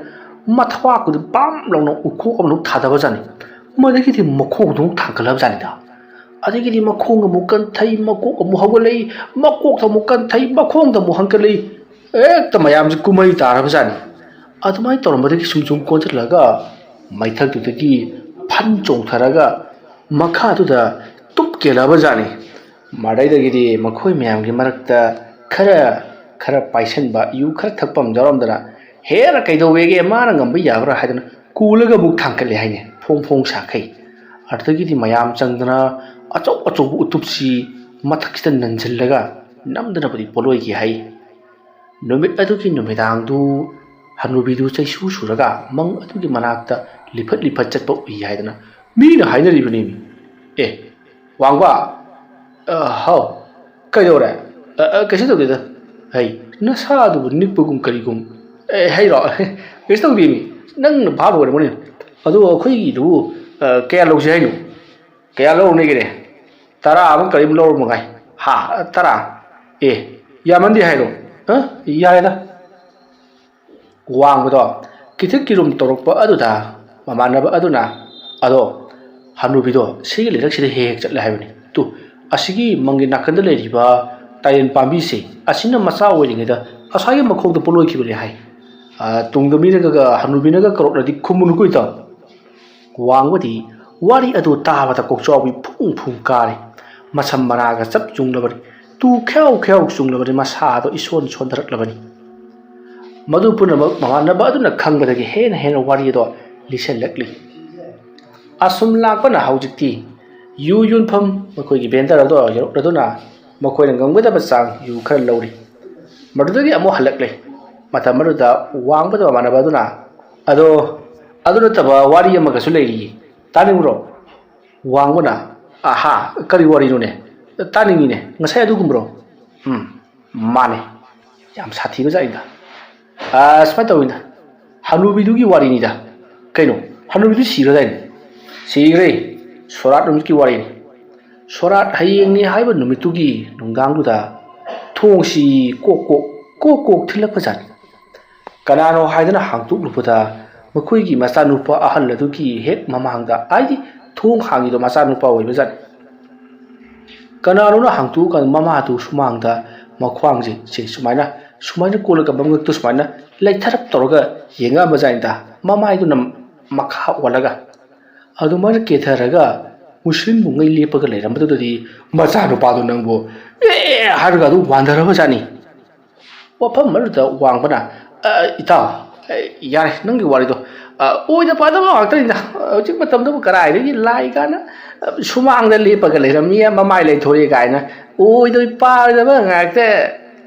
ꯃꯊꯕꯥꯛꯀꯗꯨ ꯄꯥꯝ ꯂꯥꯎꯅ ꯎꯈꯣꯛ ꯑꯃꯅ ꯊꯥꯗꯕ ꯖꯥꯠꯅꯤ꯫ ꯃꯗꯒꯤꯗꯤ ꯃꯈꯣꯡꯗꯨ ꯑꯃꯨꯛ ꯊꯥꯡꯒꯠꯂꯕ ꯖꯥꯠꯅꯤꯗ꯫ ꯑꯗꯒꯤꯗꯤ ꯃꯈꯣꯡ ꯑꯃꯨꯛ ꯀꯟꯊꯩ, ꯃꯀꯣꯛ ꯑꯃꯨꯛ ꯍꯧꯒꯠꯂꯛꯏ, ꯃꯀꯣꯛꯇ ꯑꯃꯨꯛ ꯀꯟꯊꯩ, ꯃꯈꯣꯡꯗ ꯑꯃꯨꯛ ꯍꯟꯀꯠꯂꯛꯏ꯫ ꯍꯦꯛꯇ ꯃꯌꯥꯝꯁꯤ ꯀꯨꯝꯍꯩ ꯇꯥꯔꯕ ꯖꯥꯠꯅꯤ꯫ ꯑꯗꯨꯃꯥꯏꯅ ꯇꯧꯔꯝꯕꯗꯒꯤ ꯁꯨꯝ ꯁꯨꯝ ꯀꯣꯟꯁꯤꯜꯂꯒ ꯃꯩꯊꯛꯇꯨꯗꯒꯤ ꯐꯟ ꯆꯣꯡꯊꯔꯒ ꯃꯈꯥꯗꯨꯗ ꯇꯨꯞ ꯀꯦꯜꯂꯛꯑꯕ ꯖꯥꯠꯅꯤ꯫ ꯃꯗꯩꯗꯒꯤꯗꯤ ꯃꯈꯣꯏ ꯃꯌꯥꯝꯒꯤ ꯃꯔꯛꯇ ꯈꯔ, ꯈꯔ ꯄꯥꯏꯁꯟꯕ, ꯌꯨ ꯈꯔ ꯊꯛꯄ ꯑꯃ ꯌꯥꯎꯔꯝꯗꯅ, "ꯍꯦꯔꯥ, ꯀꯩꯗꯧꯋꯦꯒꯦ, ꯃꯥꯅ ꯉꯝꯕ ꯌꯥꯕ꯭ꯔꯥ?" ꯍꯥꯏꯗꯅ ꯀꯣꯜꯂꯒ ꯑꯃꯨꯛ ꯊꯥꯡꯀꯠꯂꯦ ꯍꯥꯏꯅꯦ, ꯐꯣꯡ ꯐꯣꯡ ꯁꯥꯈꯩ꯫ ꯑꯗꯨꯗꯒꯤꯗꯤ ꯃꯌꯥꯝ ꯆꯪꯗꯅ ꯑꯆꯧ ꯑꯆꯧꯕ ꯎꯇꯨꯞꯁꯤ ꯃꯊꯛꯁꯤꯗ ꯅꯟꯁꯤꯜꯂꯒ ꯅꯝꯗꯅꯕꯨꯗꯤ ꯄꯣꯠꯂꯣꯏꯈꯤ ꯍꯥꯏ꯫ ꯅꯨꯃꯤꯠ ꯑꯗꯨꯒꯤ ꯅꯨꯃꯤꯗꯥꯡꯗꯨ ꯍꯅꯨꯕꯤꯗꯨ ꯆꯩꯁꯨ ꯁꯨꯔꯒ ꯃꯪ ꯑꯗꯨꯒꯤ ꯃꯅꯥꯛꯇ ꯂꯤꯐꯠ ꯂꯤꯐꯠ ꯆꯠꯄ ꯎꯏ ꯍꯥꯏꯗꯅ ꯃꯤꯅ ꯍꯥꯏꯅꯔꯤꯕꯅꯤ꯫ ꯑꯦ, ꯋꯥꯡꯕ, ꯑ, ꯍꯥꯎ, ꯀꯩꯗꯧꯔꯦ? ꯑ, ꯑ, ꯀꯩꯁꯨ ꯇꯧꯗꯦꯗ꯫ ꯍꯩ, ꯅꯁꯥꯗꯨꯕꯨ ꯅꯤꯛꯄꯒꯨꯝ ꯀꯔꯤꯒꯨꯝ꯫ ꯑꯦ, ꯍꯩꯔꯣ? ꯀꯩꯁꯨ ꯇꯧꯗꯦꯃꯤ꯫ ꯅꯪꯅ ꯚꯥꯞ ꯑꯣꯏꯔꯝꯒꯅꯤ꯫ ꯑꯗꯣ ꯑꯩꯈꯣꯏꯒꯤꯗꯨꯕꯨ, ꯑ, ꯀꯌꯥ ꯂꯧꯁꯤ ꯍꯥꯏꯅꯣ? ꯀꯌꯥ ꯂꯧꯔꯨꯅꯦꯒꯦꯅꯦ? ꯇꯔꯥ ꯑꯃ ꯀꯔꯤꯝ ꯂꯧꯔꯝꯃꯉꯥꯏ꯫ ꯍꯥ? ꯇꯔꯥ? ꯑꯦ, ꯌꯥꯝꯃꯟꯗꯦ ꯍꯥꯏꯔꯣ? ꯑ? ꯌꯥꯔꯦꯗ꯫ ꯋꯥꯡꯕꯗꯣ ꯀꯤꯊꯤꯛ ꯀꯤꯔꯨꯝ ꯇꯧꯔꯛꯄ ꯑꯗꯨꯗ ꯃꯃꯥꯟꯅꯕ ꯑꯗꯨꯅ, "ꯑꯗꯣ ꯍꯅꯨꯕꯤꯗꯣ ꯁꯤꯒꯤ ꯂꯩꯔꯛꯁꯤꯗ ꯍꯦꯛ ꯍꯦꯛ ꯆꯠꯂꯦ ꯍꯥꯏꯕꯅꯤ꯫ ꯇꯨ, ꯑꯁꯤꯒꯤ ꯃꯪꯒꯤ ꯅꯥꯀꯟꯗ ꯂꯩꯔꯤꯕ ꯇꯥꯏꯔꯦꯟ ꯄꯥꯝꯕꯤꯁꯦ, ꯑꯁꯤꯅ ꯃꯆꯥ ꯑꯣꯏꯔꯤꯉꯩꯗ ꯉꯁꯥꯏꯒꯤ ꯃꯈꯣꯡꯗ ꯄꯣꯠꯂꯣꯏꯈꯤꯕꯅꯤ" ꯍꯥꯏ꯫ ꯑ, ꯇꯨꯡꯗ ꯃꯤꯅꯒ, ꯍꯅꯨꯕꯤꯅꯒ ꯀꯧꯔꯛꯂꯗꯤ ꯈꯨꯝꯃꯨꯅꯨꯀꯣ ꯏꯇꯥꯎ꯫ ꯋꯥꯡꯕꯗꯤ ꯋꯥꯔꯤ ꯑꯗꯨ ꯇꯥꯕꯗ ꯀꯣꯛꯆꯥꯎꯕꯤ ꯐꯨꯡ ꯐꯨꯡ ꯀꯥꯔꯤ꯫ ꯃꯁꯝ ꯃꯅꯥꯒ ꯆꯞ ꯌꯨꯡꯂꯕꯅꯤ꯫ ꯇꯨ ꯈ꯭ꯌꯥꯎ ꯈ꯭ꯌꯥꯎ ꯆꯨꯡꯂꯕꯅꯤ, ꯃꯁꯥꯗꯣ ꯏꯁꯣꯟ ꯁꯣꯟꯊꯔꯛꯂꯕꯅꯤ꯫ ꯃꯗꯨ ꯄꯨꯝꯅꯃꯛ ꯃꯃꯥꯟꯅꯕ ꯑꯗꯨꯅ ꯈꯪꯕꯗꯒꯤ ꯍꯦꯟꯅ ꯍꯦꯟꯅ ꯋꯥꯔꯤ ꯑꯗꯣ ꯂꯤꯁꯤꯜꯂꯛꯂꯤ꯫ ꯑꯁꯨꯝ ꯂꯥꯛꯄꯅ ꯍꯧꯖꯤꯛꯇꯤ ꯌꯨ ꯌꯣꯟꯐꯝ ꯃꯈꯣꯏꯒꯤ ꯚꯦꯟꯗꯔ ꯑꯗꯣ ꯌꯧꯔꯛꯂꯗꯨꯅ ꯃꯈꯣꯏꯅ ꯉꯝꯒꯗꯕ ꯆꯥꯡ ꯌꯨ ꯈꯔ ꯂꯧꯔꯤ꯫ ꯃꯗꯨꯗꯒꯤ ꯑꯃꯨꯛ ꯍꯜꯂꯛꯂꯦ꯫ ꯃꯇꯝ ꯑꯗꯨꯗ ꯋꯥꯡꯕꯗ ꯃꯃꯥꯟꯅꯕ ꯑꯗꯨꯅ, "ꯑꯗꯣ, ꯑꯗꯨ ꯅꯠꯇꯕ ꯋꯥꯔꯤ ꯑꯃꯒꯁꯨ ꯂꯩꯔꯤꯌꯦ, ꯇꯥꯅꯤꯡꯕ꯭ꯔꯣ?" ꯋꯥꯡꯕꯅ, "ꯑꯍꯥ, ꯀꯔꯤ ꯋꯥꯔꯤꯅꯣꯅꯦ? ꯇꯥꯅꯤꯡꯉꯤꯅꯦ, ꯉꯁꯥꯏ ꯑꯗꯨꯒꯨꯝꯕ꯭ꯔꯣ?" "ꯎꯝ, ꯃꯥꯅꯦ, ꯌꯥꯝ ꯁꯥꯊꯤꯕ ꯖꯥꯠꯅꯤꯗ꯫ ꯑ, ꯁꯨꯃꯥꯏꯅ ꯇꯧꯋꯤꯗ, ꯍꯅꯨꯕꯤꯗꯨꯒꯤ ꯋꯥꯔꯤꯅꯤꯗ꯫ ꯀꯩꯅꯣ, ꯍꯅꯨꯕꯤꯗꯨ ꯁꯤꯔꯗꯥꯏꯅꯦ?" "ꯁꯤꯈ꯭ꯔꯦ, ꯁꯣꯔꯥꯠ ꯅꯨꯃꯤꯠꯀꯤ ꯋꯥꯔꯤꯅꯤ꯫ ꯁꯣꯔꯥꯠ ꯍꯌꯦꯡꯅꯤ ꯍꯥꯏꯕ ꯅꯨꯃꯤꯠꯇꯨꯒꯤ ꯅꯨꯡꯗꯥꯡꯗꯨꯗ ꯊꯣꯡꯁꯤ ꯀꯣꯛ ꯀꯣꯛ, ꯀꯣꯛ ꯀꯣꯛ ꯊꯤꯜꯂꯛꯄ ꯖꯥꯠꯅꯤ꯫ ꯀꯅꯥꯅꯣ ꯍꯥꯏꯗꯅ ꯍꯥꯡꯇꯣꯛꯂꯨꯕꯗ ꯃꯈꯣꯏꯒꯤ ꯃꯆꯥꯅꯨꯄꯥ ꯑꯍꯜ ꯑꯗꯨꯒꯤ ꯍꯦꯛ ꯃꯃꯥꯡꯗ, ꯍꯥꯏꯗꯤ ꯊꯣꯡ ꯍꯥꯡꯉꯤꯗꯣ ꯃꯆꯥꯅꯨꯄꯥ ꯑꯣꯏꯕ ꯖꯥꯠꯅꯤ꯫ ꯀꯅꯥꯅꯣꯅ ꯍꯥꯡꯇꯣꯛꯑꯀꯥꯟꯗ ꯃꯃꯥꯗꯨ ꯁꯨꯃꯥꯡꯗ ꯃꯈ꯭ꯋꯥꯡꯁꯦ ꯁꯦ ꯁꯨꯃꯥꯏꯅ, ꯁꯨꯃꯥꯏꯅ ꯀꯣꯜꯂꯒ ꯃꯉꯛꯇꯨ ꯁꯨꯃꯥꯏꯅ ꯂꯩꯊꯔꯞ ꯇꯧꯔꯒ ꯌꯦꯡꯉꯛꯑꯝꯕ ꯖꯥꯠꯅꯤꯗ, ꯃꯃꯥꯏꯗꯨꯅ ꯃꯈꯥ ꯑꯣꯜꯂꯒ꯫ ꯑꯗꯨꯃꯥꯏꯅ ꯀꯦꯊꯔꯒ ꯃꯨꯁ꯭ꯔꯤꯟ ꯃꯨꯉꯩ ꯂꯦꯞꯄꯒ ꯂꯩꯔꯝꯕꯗꯨꯗꯗꯤ ꯃꯆꯥꯅꯨꯄꯥꯗꯨ ꯅꯪꯕꯨ ꯑꯦ ꯍꯥꯏꯔꯒ ꯑꯗꯨꯝ ꯋꯥꯟꯊꯔꯕ ꯖꯥꯠꯅꯤ꯫ ꯋꯥꯐꯝ ꯑꯗꯨꯗ ꯋꯥꯡꯕꯅ, "ꯑ, ꯏꯇꯥꯎ, ꯑ, ꯌꯥꯔꯦ, ꯅꯪꯒꯤ ꯋꯥꯔꯤꯗꯣ, ꯑ, ꯑꯣꯏꯗ ꯄꯥꯗꯕ ꯉꯥꯛꯇꯅꯤꯗ꯫ ꯍꯧꯖꯤꯛ ꯃꯇꯝꯗꯕꯨ ꯀꯗꯥꯏꯗꯒꯤ ꯂꯥꯏ ꯀꯥꯏꯅ, ꯑ, ꯁꯨꯃꯥꯡꯗ ꯂꯦꯞꯄꯒ ꯂꯩꯔꯝꯃꯤ, ꯃꯃꯥꯏ ꯂꯩꯊꯣꯔꯛꯑꯦ ꯀꯥꯏꯅ ꯑꯣꯏꯗ ꯄꯥꯗꯕ ꯉꯥꯛꯇ"꯫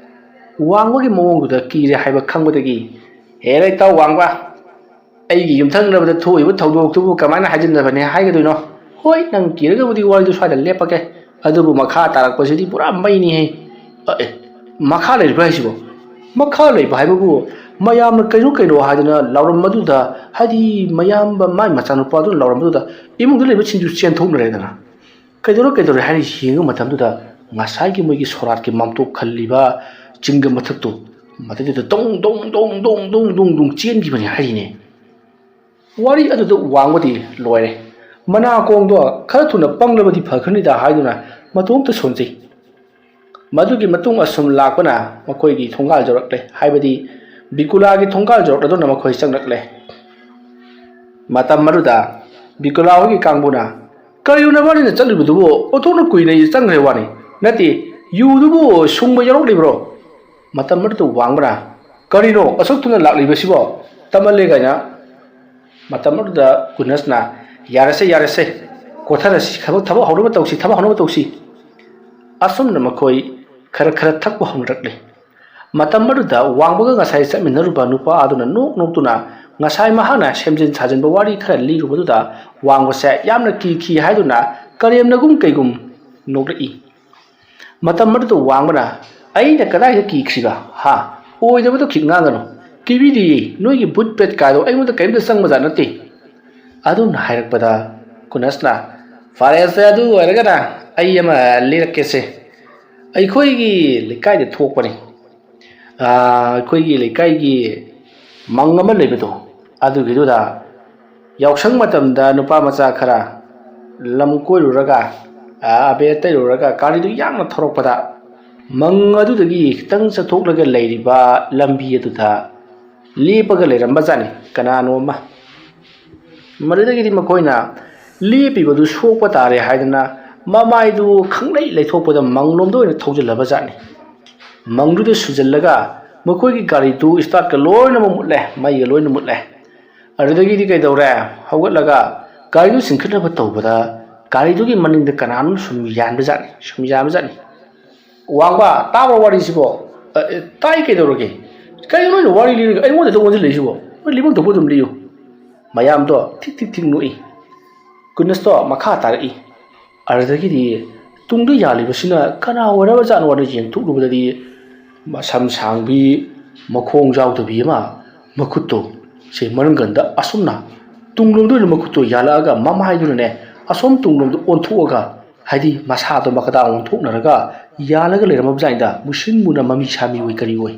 ꯋꯥꯡꯕꯒꯤ ꯃꯑꯣꯡꯗꯨꯗ ꯀꯤꯔꯦ ꯍꯥꯏꯕ ꯈꯪꯕꯗꯒꯤ, "ꯍꯦꯔꯥ ꯏꯇꯥꯎ ꯋꯥꯡꯕ, ꯑꯩꯒꯤ ꯌꯨꯝꯊꯪꯅꯕꯗ ꯊꯣꯛꯏꯕ ꯊꯧꯗꯣꯛꯇꯨꯕꯨ ꯀꯃꯥꯏꯅ ꯍꯥꯏꯖꯤꯟꯅꯕꯅꯦ ꯍꯥꯏꯒꯗꯣꯏꯅꯣ? "ꯍꯣꯏ, ꯅꯪ ꯀꯤꯔꯒꯕꯨꯗꯤ ꯋꯥꯔꯤꯗꯨ ꯁ꯭ꯋꯥꯏꯗ ꯂꯦꯞꯄꯒꯦ, ꯑꯗꯨꯕꯨ ꯃꯈꯥ ꯇꯥꯔꯛꯄꯁꯤꯗꯤ ꯄꯨꯔꯥ ꯃꯩꯅꯤꯍꯦ꯫ ꯑ, ꯑꯦ, ꯃꯈꯥ ꯂꯩꯔꯤꯕ꯭ꯔꯥ ꯍꯥꯏꯁꯤꯕꯣ? ꯃꯈꯥ ꯂꯩꯕ ꯍꯥꯏꯕꯕꯨ ꯃꯌꯥꯝꯅ ꯀꯩꯅꯣ ꯀꯩꯅꯣ ꯍꯥꯏꯗꯅ ꯂꯥꯎꯔꯝꯕꯗꯨꯗ, ꯍꯥꯏꯗꯤ ꯃꯌꯥꯝꯕ ꯃꯥꯏ ꯃꯆꯥꯅꯨꯄꯥꯗꯨꯅ ꯂꯥꯎꯔꯝꯕꯗꯨꯗ ꯏꯃꯨꯡꯗ ꯂꯩꯕꯁꯤꯡꯗꯨ ꯆꯦꯟꯊꯣꯛꯅꯔꯦꯗꯅ꯫ ꯀꯩꯗꯧꯔꯦ, ꯀꯩꯗꯧꯔꯦ ꯍꯥꯏꯅ ꯌꯦꯡꯕ ꯃꯇꯝꯗꯨꯗ ꯉꯁꯥꯏꯒꯤ ꯃꯣꯏꯒꯤ ꯁꯣꯔꯥꯠꯀꯤ ꯃꯥꯝꯇꯣꯞ ꯈꯜꯂꯤꯕ ꯆꯤꯡꯒ ꯃꯊꯛꯇꯣ, ꯃꯗꯩꯗꯨꯗ ꯗꯣꯡ, ꯗꯣꯡ, ꯗꯣꯡ, ꯗꯣꯡ, ꯗꯣꯡ, ꯗꯣꯡ ꯆꯦꯟꯈꯤꯕꯅꯤ ꯍꯥꯏꯔꯤꯅꯦ꯫ ꯋꯥꯔꯤ ꯑꯗꯨꯗ ꯋꯥꯡꯕꯗꯤ ꯂꯣꯏꯔꯦ꯫ ꯃꯅꯥꯀꯣꯡꯗꯣ ꯈꯔ ꯊꯨꯅ ꯄꯪꯂꯕꯗꯤ ꯐꯈ꯭ꯔꯅꯤꯗ ꯍꯥꯏꯗꯨꯅ ꯃꯇꯣꯝꯇ ꯁꯣꯟꯖꯩ꯫ ꯃꯗꯨꯒꯤ ꯃꯇꯨꯡ ꯑꯁꯨꯝ ꯂꯥꯛꯄꯅ ꯃꯈꯣꯏꯒꯤ ꯊꯣꯡꯒꯥꯜ ꯌꯧꯔꯛꯂꯦ, ꯍꯥꯏꯕꯗꯤ ꯕꯤꯀꯨꯂꯥꯒꯤ ꯊꯣꯡꯒꯥꯜ ꯌꯧꯔꯛꯂꯗꯨꯅ ꯃꯈꯣꯏ ꯆꯪꯂꯛꯂꯦ꯫ ꯃꯇꯝ ꯑꯗꯨꯗ ꯕꯤꯀꯨꯂꯥ ꯍꯣꯏꯒꯤ ꯀꯥꯡꯕꯨꯅ, "ꯀꯔꯤꯅꯣ ꯅꯕꯥꯅꯤꯅ ꯆꯠꯂꯤꯕꯗꯨꯕꯨ? ꯑꯣꯟꯊꯣꯛꯅ ꯀꯨꯏꯅ ꯆꯪꯈ꯭ꯔꯦ ꯋꯥꯅꯤ꯫ ꯅꯠꯇꯦ, ꯌꯨꯗꯨꯕꯨ ꯁꯨꯡꯕ ꯌꯥꯎꯔꯛꯂꯤꯕ꯭ꯔꯣ?" ꯃꯇꯝ ꯑꯗꯨꯗ ꯋꯥꯡꯕꯅ, "ꯀꯔꯤꯅꯣ ꯑꯁꯨꯛ ꯊꯨꯅ ꯂꯥꯛꯂꯤꯕꯁꯤꯕꯣ? ꯇꯝꯃꯜꯂꯦ" ꯀꯥꯏꯅ꯫ ꯃꯇꯝ ꯑꯗꯨꯗ ꯀꯨꯅꯁꯅ, "ꯌꯥꯔꯦꯁꯦ, ꯌꯥꯔꯦꯁꯦ, ꯀꯣꯊꯔꯁꯤ, ꯊꯕꯛ, ꯊꯕꯛ ꯍꯧꯅꯕ ꯇꯧꯁꯤ, ꯊꯕꯛ ꯍꯧꯅꯕ ꯇꯧꯁꯤ"꯫ ꯑꯁꯨꯝꯅ ꯃꯈꯣꯏ ꯈꯔ ꯈꯔ ꯊꯛꯄ ꯍꯧꯅꯔꯛꯂꯤ꯫ ꯃꯇꯝ ꯑꯗꯨꯗ ꯋꯥꯡꯕꯒ ꯉꯁꯥꯏ ꯆꯠꯃꯤꯟꯅꯔꯨꯕ ꯅꯨꯄꯥ ꯑꯗꯨꯅ ꯅꯣꯛ ꯅꯣꯛꯇꯨꯅ ꯉꯁꯥꯏ ꯃꯍꯥꯛꯅ ꯁꯦꯝꯖꯤꯟ ꯁꯥꯖꯤꯟꯕ ꯋꯥꯔꯤ ꯈꯔ ꯂꯤꯔꯨꯕꯗꯨꯗ ꯋꯥꯡꯕꯁꯦ ꯌꯥꯝꯅ ꯀꯤꯈꯤ ꯍꯥꯏꯗꯨꯅ ꯀꯔꯦꯝꯅꯒꯨꯝ ꯀꯩꯒꯨꯝ ꯅꯣꯛꯂꯛꯏ꯫ ꯃꯇꯝ ꯑꯗꯨꯗ ꯋꯥꯡꯕꯅ, "ꯑꯩꯅ ꯀꯗꯥꯏꯗ ꯀꯤꯈ꯭ꯔꯤꯕ? ꯍꯥ? ꯑꯣꯏꯗꯕꯗꯣ ꯈꯤꯛ ꯉꯥꯡꯒꯅꯨ꯫ ꯀꯤꯕꯤꯗꯦꯌꯦ, ꯅꯣꯏꯒꯤ ꯕꯨꯠ ꯄꯦꯠ ꯀꯥꯏꯗꯣ ꯑꯩꯉꯣꯟꯗ ꯀꯔꯤꯝꯇ ꯆꯪꯕꯖꯥꯠ ꯅꯠꯇꯦ"꯫ ꯑꯗꯨꯝꯅ ꯍꯥꯏꯔꯛꯄꯗ ꯀꯨꯅꯁꯅ, "ꯐꯔꯦꯁꯦ, ꯑꯗꯨ ꯑꯣꯏꯔꯒꯅ ꯑꯩ ꯑꯃ ꯂꯤꯔꯛꯀꯦꯁꯦ꯫ ꯑꯩꯈꯣꯏꯒꯤ ꯂꯩꯀꯥꯏꯗ ꯊꯣꯛꯄꯅꯤ꯫ ꯑꯥ, ꯑꯩꯈꯣꯏꯒꯤ ꯂꯩꯀꯥꯏꯒꯤ ꯃꯪ ꯑꯃ ꯂꯩꯕꯗꯣ, ꯑꯗꯨꯒꯤꯗꯨꯗ ꯌꯥꯎꯁꯪ ꯃꯇꯝꯗ ꯅꯨꯄꯥ ꯃꯆꯥ ꯈꯔ ꯂꯝ ꯀꯣꯏꯔꯨꯔꯒ, ꯑꯥ, ꯑꯕꯦꯔ ꯇꯩꯔꯨꯔꯒ ꯒꯥꯔꯤꯗꯨ ꯌꯥꯡꯅ ꯊꯧꯔꯛꯄꯗ ꯃꯪ ꯑꯗꯨꯗꯒꯤ ꯈꯤꯇꯪ ꯆꯠꯊꯣꯛꯂꯒ ꯂꯩꯔꯤꯕ ꯂꯝꯕꯤ ꯑꯗꯨꯗ ꯂꯦꯞꯄꯒ ꯂꯩꯔꯝꯕꯖꯥꯠꯅꯤ ꯀꯅꯥꯅꯣ ꯑꯃ꯫ ꯃꯗꯨꯗꯒꯤꯗꯤ ꯃꯈꯣꯏꯅ ꯂꯦꯞꯄꯤꯕꯗꯨ ꯁꯣꯛꯄ ꯇꯥꯔꯦ ꯍꯥꯏꯗꯅ ꯃꯃꯥꯏꯗꯨ ꯈꯪꯂꯩ ꯂꯩꯊꯣꯛꯄꯗ ꯃꯪꯂꯣꯝꯗ ꯑꯣꯏꯅ ꯊꯧꯖꯤꯜꯂꯕꯖꯥꯠꯅꯤ꯫ ꯃꯪꯗꯨꯗ ꯁꯨꯖꯜꯂꯒ ꯃꯈꯣꯏꯒꯤ ꯒꯥꯔꯤꯗꯨ ꯏꯁꯇꯥꯔꯠꯀ ꯂꯣꯏꯅꯃꯛ ꯃꯨꯠꯂꯦ, ꯃꯩꯒ ꯂꯣꯏꯅ ꯃꯨꯠꯂꯦ꯫ ꯑꯗꯨꯗꯒꯤꯗꯤ ꯀꯩꯗꯧꯔꯦ? ꯍꯧꯒꯠꯂꯒ ꯒꯥꯔꯤꯗꯨ ꯆꯤꯡꯈꯠꯅꯕ ꯇꯧꯕꯗ ꯒꯥꯔꯤꯗꯨꯒꯤ ꯃꯅꯤꯡꯗ ꯀꯅꯥꯅꯣꯝ ꯁꯨꯝ ꯌꯥꯟꯕꯖꯥꯠꯅꯤ, ꯁꯨꯝ ꯌꯥꯟꯕꯖꯥꯠꯅꯤ꯫ "ꯋꯥꯡꯕ, ꯇꯥꯕ꯭ꯔꯣ ꯋꯥꯔꯤꯁꯤꯕꯣ?" "ꯑ, ꯑꯦ, ꯇꯥꯏ, ꯀꯩꯗꯧꯔꯒꯦ? ꯀꯩꯅꯣ ꯅꯣꯏꯅ ꯋꯥꯔꯤ ꯂꯤꯔꯒ ꯑꯩꯉꯣꯟꯗ ꯑꯗꯨꯝ ꯑꯣꯟꯁꯤꯜꯂꯛꯏꯁꯤꯕꯣ? ꯅꯣꯏ ꯂꯤꯐꯝ ꯊꯣꯛꯄ ꯑꯗꯨꯝ ꯂꯤꯌꯨ"꯫ ꯃꯌꯥꯝꯗꯣ ꯊꯤꯛ ꯊꯤꯛ ꯊꯤꯛ ꯅꯣꯛꯏ꯫ ꯀꯨꯅꯁꯇꯣ ꯃꯈꯥ ꯇꯥꯔꯛꯏ꯫ ꯑꯗꯨꯗꯒꯤꯗꯤ ꯇꯨꯡꯗ ꯌꯥꯜꯂꯤꯕꯁꯤꯅ ꯀꯅꯥ ꯑꯣꯏꯔꯕꯖꯥꯠꯅꯣꯅ ꯌꯦꯡꯊꯣꯛꯂꯨꯕꯗꯗꯤ, ꯃꯁꯝ ꯁꯥꯡꯕꯤ, ꯃꯈꯣꯡ ꯌꯥꯎꯗꯕꯤ ꯑꯃ, ꯃꯈꯨꯠꯇꯣ ꯁꯦ ꯃꯅꯪꯒꯟꯗ ꯑꯁꯨꯝꯅ ꯇꯨꯡꯂꯣꯝꯗ ꯑꯣꯏꯅ ꯃꯈꯨꯠꯇꯣ ꯌꯥꯜꯂꯛꯑꯒ, ꯃꯃꯥꯏꯗꯨꯅꯅꯦ ꯑꯁꯣꯝ ꯇꯨꯡꯂꯣꯝꯗ ꯑꯣꯟꯊꯣꯛꯑꯒ, ꯍꯥꯏꯗꯤ ꯃꯁꯥꯗꯣ ꯃꯈꯥꯗ ꯑꯣꯟꯊꯣꯛꯅꯔꯒ ꯌꯥꯜꯂꯒ ꯂꯩꯔꯝꯃꯕꯖꯥꯠꯅꯤꯗ, ꯃꯨꯁꯤꯟ ꯃꯨꯅ ꯃꯃꯤ ꯁꯥꯃꯤ ꯑꯣꯏ ꯀꯔꯤ ꯑꯣꯏ꯫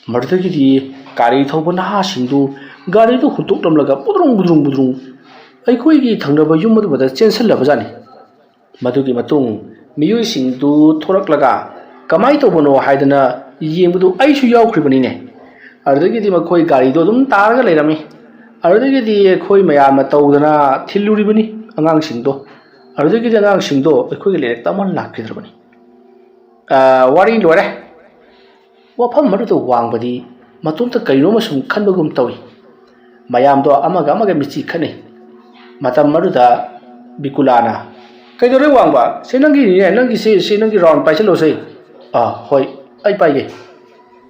ꯃꯗꯨꯗꯒꯤꯗꯤ ꯒꯥꯔꯤ ꯊꯧꯕ ꯅꯍꯥꯁꯤꯡꯗꯨ ꯒꯥꯔꯤꯗꯨ ꯍꯨꯟꯇꯣꯛꯂꯝꯂꯒ ꯕꯨꯗ꯭ꯔꯨꯡ ꯕꯨꯗ꯭ꯔꯨꯡ ꯕꯨꯗ꯭ꯔꯨꯡ ꯑꯩꯈꯣꯏꯒꯤ ꯊꯪꯅꯕ ꯌꯨꯝ ꯑꯗꯨꯃꯗ ꯆꯦꯟꯁꯤꯜꯂꯕꯖꯥꯠꯅꯤ꯫ ꯃꯗꯨꯒꯤ ꯃꯇꯨꯡ ꯃꯤꯑꯣꯏꯁꯤꯡꯗꯨ ꯊꯣꯔꯛꯂꯒ ꯀꯃꯥꯏꯅ ꯇꯧꯕꯅꯣ ꯍꯥꯏꯗꯅ ꯌꯦꯡꯕꯗꯨ ꯑꯩꯁꯨ ꯌꯥꯎꯈ꯭ꯔꯤꯕꯅꯤꯅꯦ꯫ ꯑꯗꯨꯗꯒꯤꯗꯤ ꯃꯈꯣꯏ ꯒꯥꯔꯤꯗꯣ ꯑꯗꯨꯝ ꯇꯥꯔꯒ ꯂꯩꯔꯝꯃꯤ꯫ ꯑꯗꯨꯗꯒꯤꯗꯤ ꯑꯩꯈꯣꯏ ꯃꯌꯥꯝꯅ ꯇꯧꯗꯅ ꯊꯤꯜꯂꯨꯔꯤꯕꯅꯤ ꯑꯉꯥꯡꯁꯤꯡꯗꯣ꯫ ꯑꯗꯨꯗꯒꯤꯗꯤ ꯑꯉꯥꯡꯁꯤꯡꯗꯣ ꯑꯩꯈꯣꯏꯒꯤ ꯂꯥꯏꯔꯤꯛ ꯇꯝꯍꯟ ꯂꯥꯛꯈꯤꯗ꯭ꯔꯕꯅꯤ꯫ ꯑ, ꯋꯥꯔꯤ ꯂꯣꯏꯔꯦ꯫ ꯋꯥꯐꯝ ꯑꯗꯨꯗ ꯋꯥꯡꯕꯗꯤ ꯃꯇꯣꯝꯇ ꯀꯔꯤꯅꯣꯃ ꯁꯨꯝ ꯈꯟꯕꯒꯨꯝ ꯇꯧꯏ꯫ ꯃꯌꯥꯝꯗꯣ ꯑꯃꯒ ꯑꯃꯒ ꯃꯤꯠꯆꯤ ꯈꯠꯅꯩ꯫ ꯃꯇꯝ ꯑꯗꯨꯗ ꯕꯤꯀꯨꯂꯥꯅ, "ꯀꯩꯗꯧꯔꯦ ꯋꯥꯡꯕ? ꯁꯤ ꯅꯪꯒꯤꯅꯤꯅꯦ, ꯅꯪꯒꯤ ꯁꯤ, ꯁꯤ ꯅꯪꯒꯤ ꯔꯥꯎꯟ ꯄꯥꯏꯁꯤꯜꯂꯣꯁꯦ꯫" "ꯑꯥ, ꯍꯣꯏ, ꯑꯩ ꯄꯥꯏꯒꯦ꯫"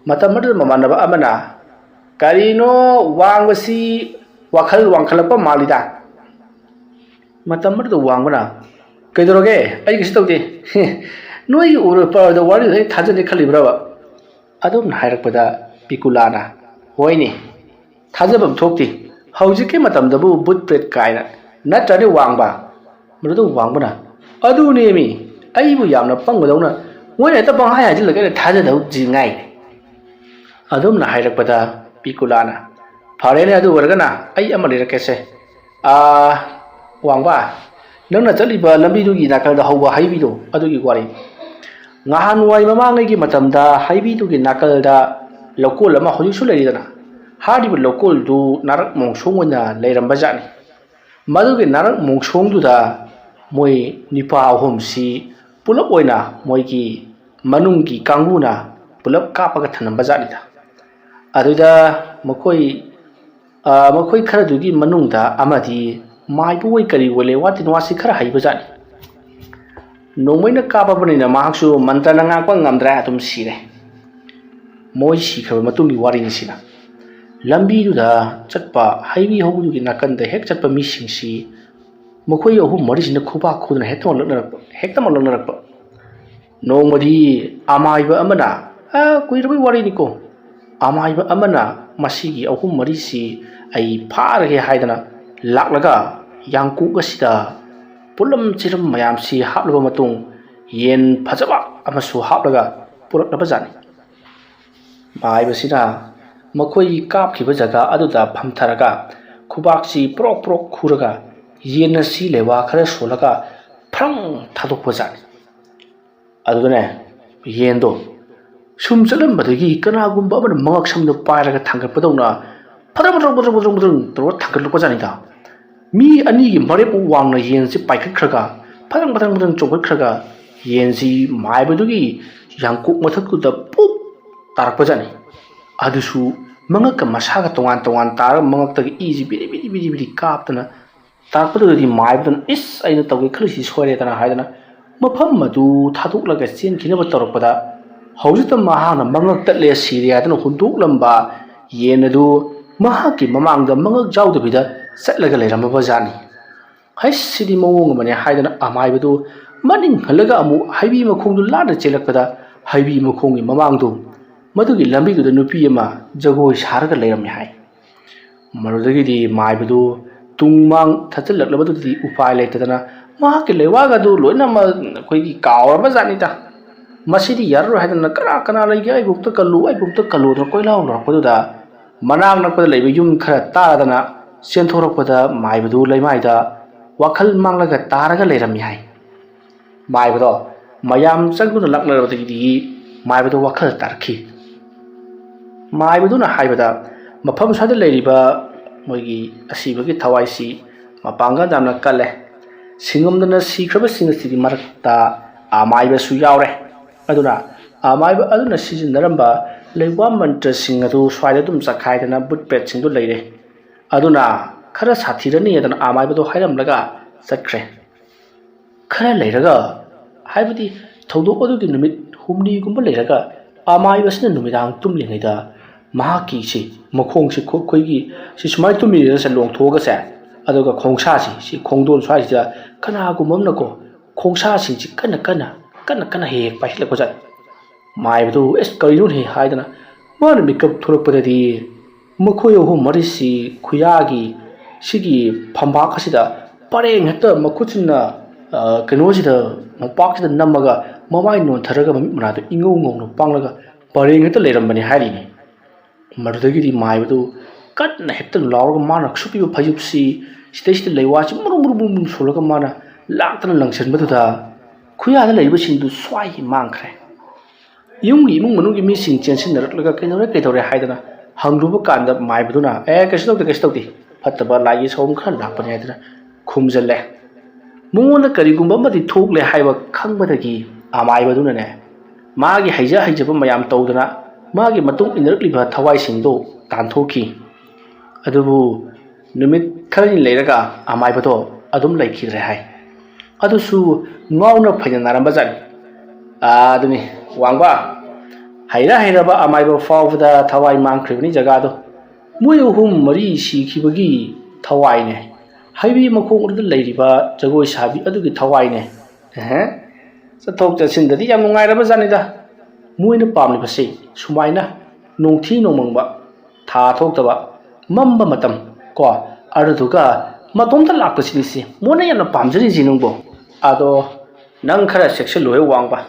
ꯃꯇꯝ ꯑꯗꯨꯗ ꯃꯃꯥꯟꯅꯕ ꯑꯃꯅ, "ꯀꯔꯤꯅꯣ ꯋꯥꯡꯕꯁꯤ ꯋꯥꯈꯜ ꯋꯥꯡꯈꯠꯂꯛꯄ ꯃꯥꯜꯂꯤꯗ?" ꯃꯇꯝ ꯑꯗꯨꯗ ꯋꯥꯡꯕꯅ, "ꯀꯩꯗꯧꯔꯒꯦ? ꯑꯩ ꯀꯩꯁꯨ ꯇꯧꯗꯦ꯫" "ꯅꯣꯏꯒꯤ ꯎꯔꯛꯄꯗ ꯋꯥꯔꯤꯗꯨ ꯑꯩ ꯊꯥꯖꯅꯤ ꯈꯜꯂꯤꯕ꯭ꯔꯕ?" ꯑꯗꯨꯝꯅ ꯍꯥꯏꯔꯛꯄꯗ ꯕꯤꯀꯨꯂꯥꯅ, "ꯍꯣꯏꯅꯦ, ꯊꯥꯖꯐꯝ ꯊꯣꯛꯇꯦ꯫ ꯍꯧꯖꯤꯛꯀꯤ ꯃꯇꯝꯗꯕꯨ ꯚꯨꯠ ꯄ꯭ꯔꯦꯠ ꯀꯥꯏꯅ, ꯅꯠꯇ꯭ꯔꯅꯦ ꯋꯥꯡꯕ?" ꯃꯗꯨꯗ ꯋꯥꯡꯕꯅ, "ꯑꯗꯨꯅꯦꯃꯤ, ꯑꯩꯕꯨ ꯌꯥꯝꯅ ꯄꯪꯕꯗꯧꯅ ꯃꯣꯏꯅ ꯍꯦꯛꯇ ꯄꯪꯍꯥꯏ ꯍꯥꯏꯖꯤꯜꯂꯒ ꯑꯩꯅ ꯊꯥꯖꯗꯧꯁꯤ ꯉꯥꯏ꯫" ꯑꯗꯨꯝꯅ ꯍꯥꯏꯔꯛꯄꯗ ꯕꯤꯀꯨꯂꯥꯅ, "ꯐꯔꯦꯅꯦ, ꯑꯗꯨ ꯑꯣꯏꯔꯒꯅ ꯑꯩ ꯑꯃ ꯂꯤꯔꯛꯀꯦꯁꯦ꯫ ꯑꯥ, ꯋꯥꯡꯕ, ꯅꯪꯅ ꯆꯠꯂꯤꯕ ꯂꯝꯕꯤꯗꯨꯒꯤ ꯅꯥꯀꯜꯗ ꯍꯧꯕ ꯍꯩꯕꯤꯗꯣ, ꯑꯗꯨꯒꯤ ꯋꯥꯔꯤ꯫ ꯉꯍꯥꯟꯋꯥꯏ ꯃꯃꯥꯡꯉꯩꯒꯤ ꯃꯇꯝꯗ ꯍꯩꯕꯤꯗꯨꯒꯤ ꯅꯥꯀꯜꯗ ꯂꯧꯀꯣꯜ ꯑꯃ ꯍꯧꯖꯤꯛꯁꯨ ꯂꯩꯔꯤꯗꯅ, ꯍꯥꯏꯔꯤꯕ ꯂꯧꯀꯣꯜꯗꯨ ꯅꯥꯔꯛ ꯃꯣꯡꯁꯣꯡ ꯑꯣꯏꯅ ꯂꯩꯔꯝꯕꯖꯥꯠꯅꯤ꯫ ꯃꯗꯨꯒꯤ ꯅꯥꯔꯛ ꯃꯣꯡꯁꯣꯡꯗꯨꯗ ꯃꯣꯏ ꯅꯤꯄꯥ ꯑꯍꯨꯝꯁꯤ ꯄꯨꯂꯞ ꯑꯣꯏꯅ ꯃꯣꯏꯒꯤ ꯃꯅꯨꯡꯒꯤ ꯀꯥꯡꯕꯨꯅ ꯄꯨꯂꯞ ꯀꯥꯞꯄꯒ ꯊꯅꯝꯕ ꯖꯥꯠꯅꯤꯗ꯫ ꯑꯗꯨꯗ ꯃꯈꯣꯏ, ꯑ, ꯃꯈꯣꯏ ꯈꯔꯗꯨꯒꯤ ꯃꯅꯨꯡꯗ ꯑꯃꯗꯤ ꯃꯥꯏꯕ ꯑꯣꯏ ꯀꯔꯤ ꯑꯣꯏ ꯂꯩꯋꯥ ꯇꯤꯟꯋꯥꯁꯤ ꯈꯔ ꯍꯩꯕ ꯖꯥꯠꯅꯤ꯫ ꯅꯣꯡꯃꯩꯅ ꯀꯥꯞꯄꯕꯅꯤꯅ ꯃꯍꯥꯛꯁꯨ ꯃꯟꯇ꯭ꯔꯅ ꯉꯥꯛꯄ ꯉꯝꯗ꯭ꯔꯦ, ꯑꯗꯨꯝ ꯁꯤꯔꯦ꯫ ꯃꯣꯏ ꯁꯤꯈ꯭ꯔꯕ ꯃꯇꯨꯡꯒꯤ ꯋꯥꯔꯤꯅꯤ ꯁꯤꯅ꯫ ꯂꯝꯕꯤꯗꯨꯗ ꯆꯠꯄ ꯍꯩꯕꯤ ꯍꯧꯕꯗꯨꯒꯤ ꯅꯥꯀꯟꯗ ꯍꯦꯛ ꯆꯠꯄ ꯃꯤꯁꯤꯡꯁꯤ ꯃꯈꯣꯏ ꯑꯍꯨꯝ ꯃꯔꯤꯁꯤꯅ ꯈꯨꯕꯥꯛ ꯈꯨꯗꯅ ꯍꯦꯛꯇꯃꯛ ꯂꯛꯅꯔꯛꯄ, ꯍꯦꯛꯇꯃꯛ ꯂꯛꯅꯔꯛꯄ꯫ ꯅꯣꯡꯃꯗꯤ ꯑꯃꯥꯏꯕ ꯑꯃꯅ, ꯑ, ꯀꯨꯏꯔꯕꯩ ꯋꯥꯔꯤꯅꯤꯀꯣ, ꯑꯃꯥꯏꯕ ꯑꯃꯅ ꯃꯁꯤꯒꯤ ꯑꯍꯨꯝ ꯃꯔꯤꯁꯤ ꯑꯩ ꯐꯥꯔꯒꯦ ꯍꯥꯏꯗꯅ ꯂꯥꯛꯂꯒ ꯌꯥꯡꯀꯣꯛ ꯑꯁꯤꯗ ꯄꯣꯠꯂꯝ ꯆꯤꯔꯝ ꯃꯌꯥꯝꯁꯤ ꯍꯥꯞꯂꯕ ꯃꯇꯨꯡ ꯌꯦꯟ ꯐꯖꯕ ꯑꯃꯁꯨ ꯍꯥꯞꯂꯒ ꯄꯨꯔꯛꯂꯕ ꯖꯥꯠꯅꯤ꯫ ꯃꯥꯏꯕꯁꯤꯅ ꯃꯈꯣꯏꯒꯤ ꯀꯥꯞꯈꯤꯕ ꯖꯒꯥ ꯑꯗꯨꯗ ꯐꯝꯊꯔꯒ ꯈꯨꯕꯥꯛꯁꯤ ꯄ꯭ꯔꯣꯛ ꯄ꯭ꯔꯣꯛ ꯈꯨꯔꯒ ꯌꯦꯟ ꯑꯁꯤ ꯂꯩꯋꯥ ꯈꯔ ꯁꯣꯜꯂꯒ ꯐ꯭ꯔꯪ ꯊꯥꯗꯣꯛꯄ ꯖꯥꯠꯅꯤ꯫ ꯑꯗꯨꯒꯅꯦ, ꯌꯦꯟꯗꯣ ꯁꯨꯝ ꯆꯠꯂꯝꯕꯗꯒꯤ ꯀꯅꯥꯒꯨꯝꯕ ꯑꯃꯅ ꯃꯉꯛ ꯁꯝꯗꯣ ꯄꯥꯏꯔꯒ ꯊꯥꯡꯒꯠꯄꯗꯧꯅ ꯐꯗ꯭ꯔꯪ ꯐꯗ꯭ꯔꯪ ꯐꯗ꯭ꯔꯪ ꯐꯗ꯭ꯔꯪ ꯐꯗ꯭ꯔꯪ ꯇꯧꯔꯒ ꯊꯥꯡꯒꯠꯂꯛꯄ ꯖꯥꯠꯅꯤꯗ꯫ ꯃꯤ ꯑꯅꯤꯒꯤ ꯃꯔꯦꯞꯃꯨꯛ ꯋꯥꯡꯅ ꯌꯦꯟꯁꯤ ꯄꯥꯏꯈꯠꯈ꯭ꯔꯒ ꯐꯗ꯭ꯔꯪ ꯐꯗ꯭ꯔꯪ ꯐꯗ꯭ꯔꯪ ꯆꯣꯡꯈꯠꯈ꯭ꯔꯒ ꯌꯦꯟꯁꯤ ꯃꯥꯏꯕꯗꯨꯒꯤ ꯌꯥꯡꯀꯣꯛ ꯃꯊꯛꯇꯨꯗ ꯄꯨꯞ ꯇꯥꯔꯛꯄ ꯖꯥꯠꯅꯤ꯫ ꯑꯗꯨꯁꯨ ꯃꯉꯛꯀ ꯃꯁꯥꯒ ꯇꯣꯉꯥꯟ ꯇꯣꯉꯥꯟ ꯇꯥꯔꯒ ꯃꯉꯛꯇꯒꯤ ꯏꯁꯤ ꯕꯤꯔꯤ ꯕꯤꯔꯤ ꯕꯤꯔꯤ ꯕꯤꯔꯤ ꯀꯥꯞꯇꯅ ꯇꯥꯔꯛꯄꯗꯨꯗꯗꯤ ꯃꯥꯏꯕꯗꯨꯅ, "ꯏꯁ, ꯑꯩꯅ ꯇꯧꯒꯦ ꯈꯜꯂꯤꯁꯤ ꯁꯣꯏꯔꯦꯗꯅ" ꯍꯥꯏꯗꯅ ꯃꯐꯝ ꯑꯗꯨ ꯊꯥꯗꯣꯛꯂꯒ ꯆꯦꯟꯈꯤꯅꯕ ꯇꯧꯔꯛꯄꯗ, ꯍꯧꯖꯤꯛꯇ ꯃꯍꯥꯛꯅ ꯃꯉꯛ ꯇꯠꯂꯦ, ꯁꯤꯔꯦ ꯍꯥꯏꯗꯅ ꯍꯨꯟꯗꯣꯛꯂꯝꯕ ꯌꯦꯟ ꯑꯗꯨ ꯃꯍꯥꯛꯀꯤ ꯃꯃꯥꯡꯗ ꯃꯉꯛ ꯌꯥꯎꯗꯕꯤꯗ ꯆꯠꯂꯒ ꯂꯩꯔꯝꯃꯕ ꯖꯥꯠꯅꯤ꯫ "ꯍꯩꯁ, ꯁꯤꯗꯤ ꯃꯑꯣꯡ ꯑꯃꯅꯦ" ꯍꯥꯏꯗꯅ ꯑꯃꯥꯏꯕꯗꯨ ꯃꯅꯤꯡ ꯍꯜꯂꯒ ꯑꯃꯨꯛ ꯍꯩꯕꯤ ꯃꯈꯣꯡꯗꯨ ꯂꯥꯟꯅ ꯆꯦꯜꯂꯛꯄꯗ, ꯍꯩꯕꯤ ꯃꯈꯣꯡꯒꯤ ꯃꯃꯥꯡꯗꯨ, ꯃꯗꯨꯒꯤ ꯂꯝꯕꯤꯗꯨꯗ ꯅꯨꯄꯤ ꯑꯃ ꯖꯒꯣꯏ ꯁꯥꯔꯒ ꯂꯩꯔꯝꯃꯤ ꯍꯥꯏ꯫ ꯃꯗꯨꯗꯒꯤꯗꯤ ꯃꯥꯏꯕꯗꯨ ꯇꯨꯡ ꯃꯥꯡ ꯊꯠꯆꯤꯜꯂꯛꯂꯕꯗꯨꯗꯗꯤ ꯎꯄꯥꯏ ꯂꯩꯇꯗꯅ ꯃꯍꯥꯛꯀꯤ ꯂꯩꯋꯥꯒ ꯑꯗꯨ ꯂꯣꯏꯅꯃꯛ ꯑꯩꯈꯣꯏꯒꯤ ꯀꯥꯎꯔꯕ ꯖꯥꯠꯅꯤꯗ꯫ ꯃꯁꯤꯗꯤ ꯌꯥꯔꯔꯣꯏ ꯍꯥꯏꯗꯅ "ꯀꯅꯥ ꯀꯅꯥ ꯂꯩꯒꯦ? ꯑꯩꯕꯨ ꯑꯝꯇ ꯀꯜꯂꯨ, ꯑꯩꯕꯨ ꯑꯝꯇ ꯀꯜꯂꯨ" ꯍꯥꯏꯗꯅ ꯀꯣꯏꯂꯥꯎ ꯂꯥꯎꯔꯛꯄꯗꯨꯗ ꯃꯅꯥꯛ ꯅꯛꯄꯗ ꯂꯩꯕ ꯌꯨꯝ ꯈꯔ ꯇꯥꯔꯗꯅ ꯆꯦꯟꯊꯣꯔꯛꯄꯗ ꯃꯥꯏꯕꯗꯨ ꯂꯩꯃꯥꯏꯗ ꯋꯥꯈꯜ ꯃꯥꯡꯂꯒ ꯇꯥꯔꯒ ꯂꯩꯔꯝꯃꯤ ꯍꯥꯏ꯫ ꯃꯥꯏꯕꯗꯣ ꯃꯌꯥꯝ ꯆꯪꯗꯨꯅ ꯂꯥꯛꯅꯔꯕꯗꯒꯤꯗꯤ ꯃꯥꯏꯕꯗꯣ ꯋꯥꯈꯜ ꯇꯥꯔꯛꯈꯤ꯫ ꯃꯥꯏꯕꯗꯨꯅ ꯍꯥꯏꯕꯗ, ꯃꯐꯝ ꯑꯁ꯭ꯋꯥꯏꯗ ꯂꯩꯔꯤꯕ ꯃꯣꯏꯒꯤ ꯑꯁꯤꯕꯒꯤ ꯊꯋꯥꯏꯁꯤ ꯃꯄꯥꯡꯒꯜ ꯌꯥꯝꯅ ꯀꯜꯂꯦ꯫ ꯁꯤꯉꯝꯗꯅ ꯁꯤꯈ꯭ꯔꯕꯁꯤꯡ ꯑꯁꯤꯒꯤ ꯃꯔꯛꯇ ꯑꯃꯥꯏꯕꯁꯨ ꯌꯥꯎꯔꯦ꯫ ꯑꯗꯨꯅ ꯑꯃꯥꯏꯕ ꯑꯗꯨꯅ ꯁꯤꯖꯤꯟꯅꯔꯝꯕ ꯂꯩꯋꯥ ꯃꯟꯇ꯭ꯔꯁꯤꯡ ꯑꯗꯨ ꯁ꯭ꯋꯥꯏꯗ ꯑꯗꯨꯝ ꯆꯈꯥꯏꯗꯅ ꯕꯨꯠ ꯄ꯭ꯔꯦꯠꯁꯤꯡꯗꯨ ꯂꯩꯔꯦ꯫ ꯑꯗꯨꯅ ꯈꯔ ꯁꯥꯊꯤꯔꯅꯤ ꯍꯥꯏꯗꯅ ꯑꯃꯥꯏꯕꯗꯣ ꯍꯥꯏꯔꯝꯂꯒ ꯆꯠꯈ꯭ꯔꯦ꯫ ꯈꯔ ꯂꯩꯔꯒ, ꯍꯥꯏꯕꯗꯤ ꯊꯧꯗꯣꯛ ꯑꯗꯨꯒꯤ ꯅꯨꯃꯤꯠ ꯍꯨꯝꯅꯤꯒꯨꯝꯕ ꯂꯩꯔꯒ, ꯑꯃꯥꯏꯕꯁꯤꯅ ꯅꯨꯃꯤꯗꯥꯡ ꯇꯨꯝꯂꯤꯉꯩꯗ ꯃꯍꯥꯛꯀꯤꯁꯤ, ꯃꯈꯣꯡꯁꯤ, ꯈꯨ-, ꯑꯩꯈꯣꯏꯒꯤ ꯁꯤ ꯁꯨꯃꯥꯏꯅ ꯇꯨꯝꯃꯤꯉꯩꯗ ꯂꯣꯡꯊꯣꯛꯑꯒꯁꯦ, ꯑꯗꯨꯒ ꯈꯣꯡꯁꯥꯁꯤ, ꯁꯤ ꯈꯣꯡꯗꯣꯟ ꯁ꯭ꯋꯥꯏꯁꯤꯗ ꯀꯅꯥꯒꯨꯝꯕ ꯑꯃꯅꯀꯣ ꯈꯣꯡꯁꯥꯁꯤꯡꯁꯤ ꯀꯟꯅ ꯀꯟꯅ, ꯀꯟꯅ ꯀꯟꯅ ꯍꯦꯛ ꯍꯦꯛ ꯄꯥꯏꯁꯤꯜꯂꯛꯄ ꯖꯥꯠꯅꯤ꯫ ꯃꯥꯏꯕꯗꯨ "ꯑꯦꯁ, ꯀꯔꯤꯅꯣꯅꯦ?" ꯍꯥꯏꯗꯅ ꯃꯥꯅ ꯃꯤꯀꯞ ꯊꯣꯛꯂꯛꯄꯗꯗꯤ ꯃꯈꯣꯏ ꯑꯍꯨꯝ ꯃꯔꯤꯁꯤ ꯈꯨꯌꯥꯒꯤ ꯁꯤꯒꯤ ꯐꯝꯕꯥꯛ ꯑꯁꯤꯗ ꯄꯔꯦꯡ ꯍꯦꯛꯇ ꯃꯈꯨꯠꯁꯤꯅ, ꯑ, ꯀꯩꯅꯣꯁꯤꯗ, ꯃꯣꯝꯄꯥꯛꯁꯤꯗ ꯅꯝꯃꯒ ꯃꯃꯥꯏ ꯅꯣꯟꯊꯔꯒ ꯃꯃꯤꯠ ꯃꯅꯥꯗꯣ ꯏꯉꯧ ꯉꯧꯅ ꯄꯥꯡꯂꯒ ꯄꯔꯦꯡ ꯍꯦꯛꯇ ꯂꯩꯔꯝꯕꯅꯤ ꯍꯥꯏꯔꯤꯅꯤ꯫ ꯃꯗꯨꯗꯒꯤꯗꯤ ꯃꯥꯏꯕꯗꯨ ꯀꯟꯅ ꯍꯦꯛꯇ ꯂꯥꯎꯔꯒ ꯃꯥꯅ ꯁꯨꯞꯄꯤꯕ ꯐꯩꯖꯨꯞꯁꯤ ꯁꯤꯗꯩꯁꯤꯗ ꯂꯩꯋꯥꯁꯤ ꯃꯨꯔꯨꯝ ꯃꯨꯔꯨꯝ ꯃꯨꯔꯨꯝ ꯁꯣꯜꯂꯒ ꯃꯥꯅ ꯂꯥꯛꯇꯅ ꯂꯪꯁꯤꯟꯕꯗꯨꯗ ꯈꯨꯌꯥꯗ ꯂꯩꯔꯤꯕꯁꯤꯡꯗꯨ ꯁ꯭ꯋꯥꯏꯒꯤ ꯃꯥꯡꯈ꯭ꯔꯦ꯫ ꯌꯨꯝꯒꯤ ꯏꯃꯨꯡ ꯃꯅꯨꯡꯒꯤ ꯃꯤꯁꯤꯡ ꯆꯦꯟꯁꯤꯟꯅꯔꯛꯂꯒ "ꯀꯩꯗꯧꯔꯦ, ꯀꯩꯗꯧꯔꯦ?" ꯍꯥꯏꯗꯅ ꯍꯪꯂꯨꯕ ꯀꯥꯟꯗ ꯃꯥꯏꯕꯗꯨꯅ "ꯑꯦ, ꯀꯩꯁꯨ ꯇꯧꯗꯦ, ꯀꯩꯁꯨ ꯇꯧꯗꯦ, ꯐꯠꯇꯕ ꯂꯥꯏꯒꯤ ꯁꯑꯣꯡ ꯈꯔ ꯂꯥꯛꯄꯅꯦ" ꯍꯥꯏꯗꯅ ꯈꯨꯝꯖꯜꯂꯦ꯫ ꯃꯉꯣꯟꯗ ꯀꯔꯤꯒꯨꯝꯕ ꯑꯃꯗꯤ ꯊꯣꯛꯂꯦ ꯍꯥꯏꯕ ꯈꯪꯕꯗꯒꯤ ꯑꯃꯥꯏꯕꯗꯨꯅꯅꯦ, ꯃꯥꯒꯤ ꯍꯩꯖ ꯍꯩꯖꯕ ꯃꯌꯥꯝ ꯇꯧꯗꯅ ꯃꯥꯒꯤ ꯃꯇꯨꯡ ꯏꯟꯅꯔꯛꯂꯤꯕ ꯊꯋꯥꯏꯁꯤꯡꯗꯨ ꯇꯥꯟꯊꯣꯛꯈꯤ꯫ ꯑꯗꯨꯕꯨ ꯅꯨꯃꯤꯠ ꯈꯔꯅꯤ ꯂꯩꯔꯒ ꯑꯃꯥꯏꯕꯗꯣ ꯑꯗꯨꯝ ꯂꯩꯈꯤꯗ꯭ꯔꯦ ꯍꯥꯏ꯫ ꯑꯗꯨꯁꯨ ꯉꯥꯎꯅ ꯐꯩꯅ ꯅꯥꯔꯝꯕ ꯖꯥꯠꯅꯤ꯫ ꯑꯥ, ꯑꯗꯨꯅꯤ, ꯋꯥꯡꯕ, ꯍꯩꯔ ꯍꯩꯔꯕ ꯑꯃꯥꯏꯕ ꯐꯥꯎꯕꯗ ꯊꯋꯥꯏ ꯃꯥꯡꯈ꯭ꯔꯤꯕꯅꯤ ꯖꯒꯥꯗꯣ꯫ ꯃꯣꯏ ꯑꯍꯨꯝ ꯃꯔꯤ ꯁꯤꯈꯤꯕꯒꯤ ꯊꯋꯥꯏꯅꯦ꯫ ꯍꯩꯕꯤ ꯃꯈꯣꯡ ꯑꯗꯨꯗ ꯂꯩꯔꯤꯕ ꯖꯒꯣꯏ ꯁꯥꯕꯤ ꯑꯗꯨꯒꯤ ꯊꯋꯥꯏꯅꯦ꯫ ꯑꯦꯍꯦ꯫ ꯆꯠꯊꯣꯛ ꯆꯠꯁꯤꯟꯗꯗꯤ ꯌꯥꯝ ꯅꯨꯡꯉꯥꯏꯔꯕ ꯖꯥꯠꯅꯤꯗ꯫ ꯃꯣꯏꯅ ꯄꯥꯝꯂꯤꯕꯁꯤ ꯁꯨꯃꯥꯏꯅ ꯅꯣꯡꯊꯤ ꯅꯣꯡꯃꯪꯕ, ꯊꯥ ꯊꯣꯛꯇꯕ, ꯃꯝꯕ ꯃꯇꯝ ꯀꯣ, ꯑꯗꯨꯗꯨꯒ ꯃꯇꯣꯝꯇ ꯂꯥꯛꯄꯁꯤꯅꯤ ꯁꯤ ꯃꯣꯏꯅ ꯌꯥꯝꯅ ꯄꯥꯝꯖꯔꯤꯁꯤ ꯅꯪꯕꯣ꯫ ꯑꯗꯣ ꯅꯪ ꯈꯔ ꯆꯦꯛꯁꯤꯜꯂꯨꯍꯦ ꯋꯥꯡꯕ꯫